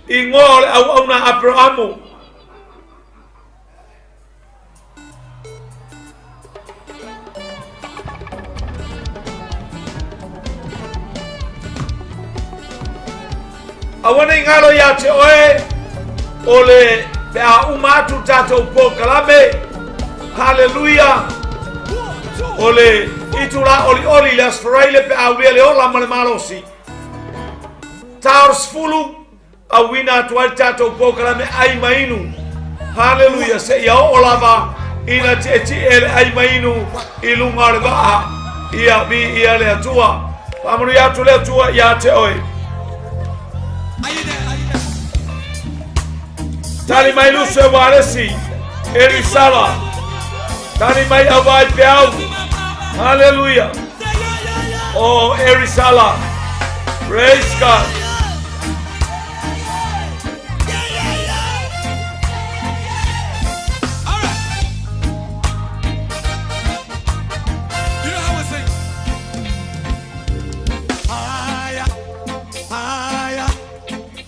Speaker 1: Igoa o le auauna a Aperaamu. Aua nei galo ia te oe o le pe a uma atu tatou polokalame. Haleluia. O le itula olioli le Aso Faraile pe a ulia le ola ma le malosi. Ta o le 10 auina atu ai le tatou polokalame ai ma inu. Haleluia, seia oo lava ina tietie le ai ma inu i luga o le vaa. Ia viia le Atua. Faamanuia atu le Atua ia te oe. Tali mai Luso e Walesi, Elisala. Tali mai Auai Peau. Haleluia. Oh, Erisala. Praise God.
Speaker 2: All right. You know how we sing? Higher, higher,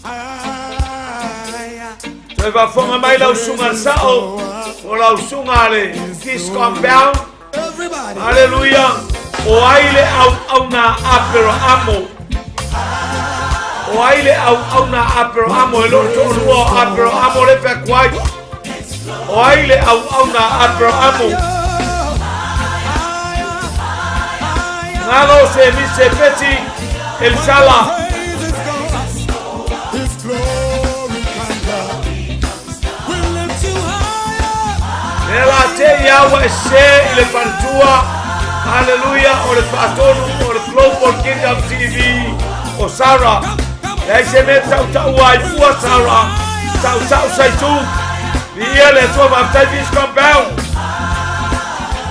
Speaker 2: higher.
Speaker 1: Toe faafofoga mai lau susuga le sao o lau susuga le Fish Compound.
Speaker 2: Everybody.
Speaker 1: Haleluia. O ai le auauna Aperaamo? O ai le auauna Aperaamo? E loo toalua o Aperaamo le feakuai. O ai le auauna Aperaamo? Galo se mise peti Elisala.
Speaker 2: Praise is gone. His glory comes down. We lift you higher.
Speaker 1: Le la te ia ua e se i le faletua. Haleluia, o le faatonu o le Global Kingdom TV o Sarah. Leai se mea tautaua ai fua Sarah. Tautau saitu. Viia le Atua faafetai Fish Compound.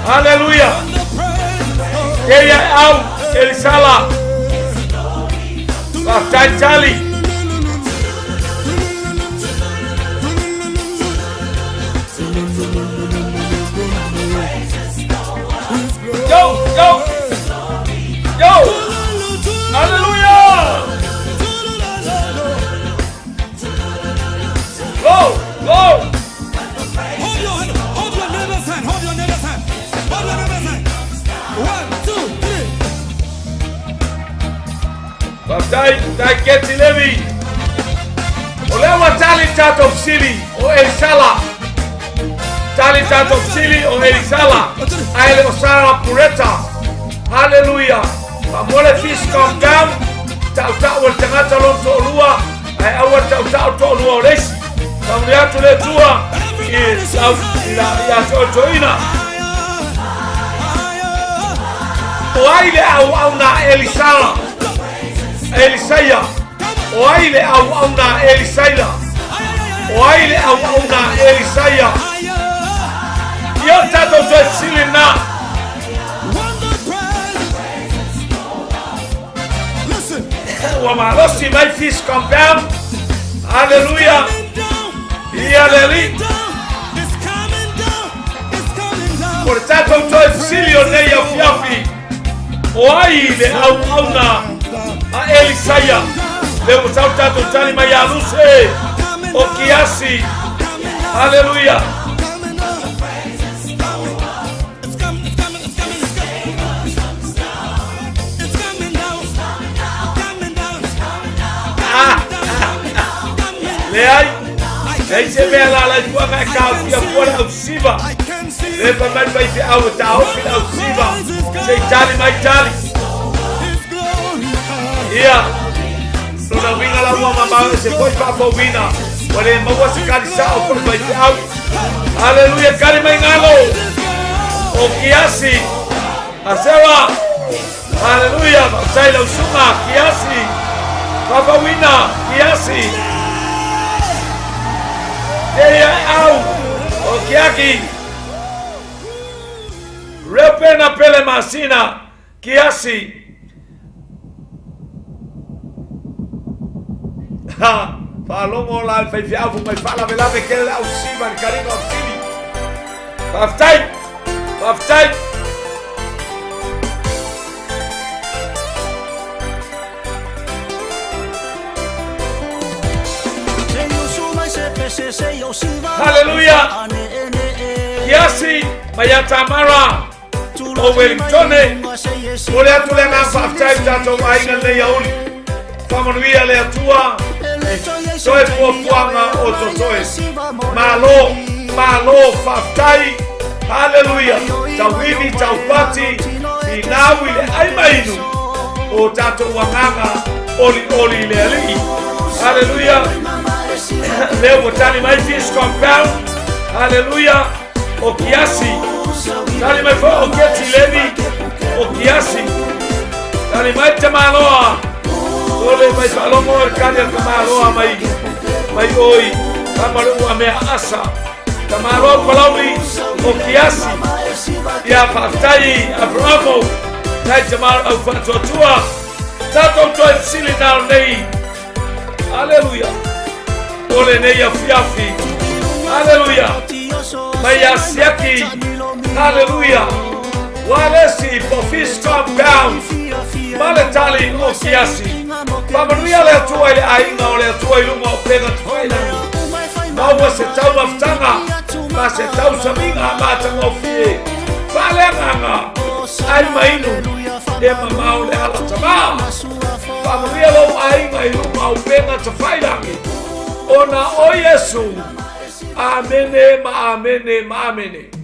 Speaker 1: Haleluia.
Speaker 2: The praise is gone.
Speaker 1: Te ia e au, Elisala. Faafetai Charlie. Yo, yo, yo. Hallelujah. Go, go.
Speaker 2: Hold your hand, hold your neighbor's hand, hold your neighbor's hand, hold your neighbor's hand. One, two, three.
Speaker 1: Faafetai, tai Keti Levi. O lea ua tali tatou fesili o Elisala. Tali tatou fesili o Elisala. Ae le o Sara Pureta. Haleluia. Faamole Fish Compound. Tautau o le tagata lona toalua. Ae aua le tautau toalua o le isi. Faamanuia atu le Atua i lau i la ia te oe toeaina. O ai le auauna Elisala? Elisaia. O ai le auauna Elisaia? O ai le auauna Elisaia? Ia o tatou toe fesili na.
Speaker 2: When the praise. Listen.
Speaker 1: Ua malosi mai Fish Compound. Haleluia.
Speaker 2: Coming down.
Speaker 1: Ia le Alii.
Speaker 2: Down. It's coming down. It's coming down.
Speaker 1: O le tatou toe fesili o nei afiafi. O ai le auauna a Elisaia? Le ua sau tatou tali mai ia Luse. O Kiasi.
Speaker 2: Coming down.
Speaker 1: Haleluia.
Speaker 2: Coming down. It's coming. It's coming. It's coming. It's coming. It's coming down. Coming down. Coming down. Coming.
Speaker 1: Leai. Leai se mea la la i fuaga e kaofia fua le ausiva.
Speaker 2: I can see
Speaker 1: Le fai mai le faifeau e taofi le ausiva se i tali mai tali. Ia, lona uiga la ua mamao ese foi faafouina ua le maua se kali sao po le faifeau. Haleluia, kali mai galo o kiasi. Asewa. Haleluia, faafetai lau susuga kiasi. Faafouina kiasi. Teia au o kiaki. Reupena Pele Masina kiasi. Ha, faalogo la le faifeau fai mai faalavelave kele le ausiva le kaliga o sili. Faafetai, faafetai. Haleluya! Kiasi mai ia Tamara o Wellingtone. Mo le atu le agaga faafetai i tatou aiga lenei auli. Faamanuia le Atua i toe fuafuaga o totoe. Malo, malo, faafetai. Haleluya! Tauivi, taupati, finau i le ai mainu o tatou agaga olioli i le Alii. Haleluya! Lea ua tali mai Fish Compound. Haleluya! O Kiasi. Tali mai foi o Keti Levi. O Kiasi. Tali mai te maloa. Ole mai faalogo o le kali a le tamaloa mai mai oi. Kama le ua mea asa. Tamaloa Palauli o Kiasi. Ia faafetai Abrahamo. Tai te malo au faatuatua. Tatou toe fesili nao nei. Aleluia. O lenei afiafi. Aleluia. Mai asiaki. Aleluia. Walesi po Fish Compound. Ma le tali o kiasi. Faamanuia le Atua i le aiga o le Atua i luga o pega tafailangi. Maua se taumafataga ma se tausamiga matagofie. Faaleagaga ai mainu e mamao le ala tamā. Faamanuia lou aiga i luga o upega tafailangi ona o Iesu. Amene ma amene ma amene.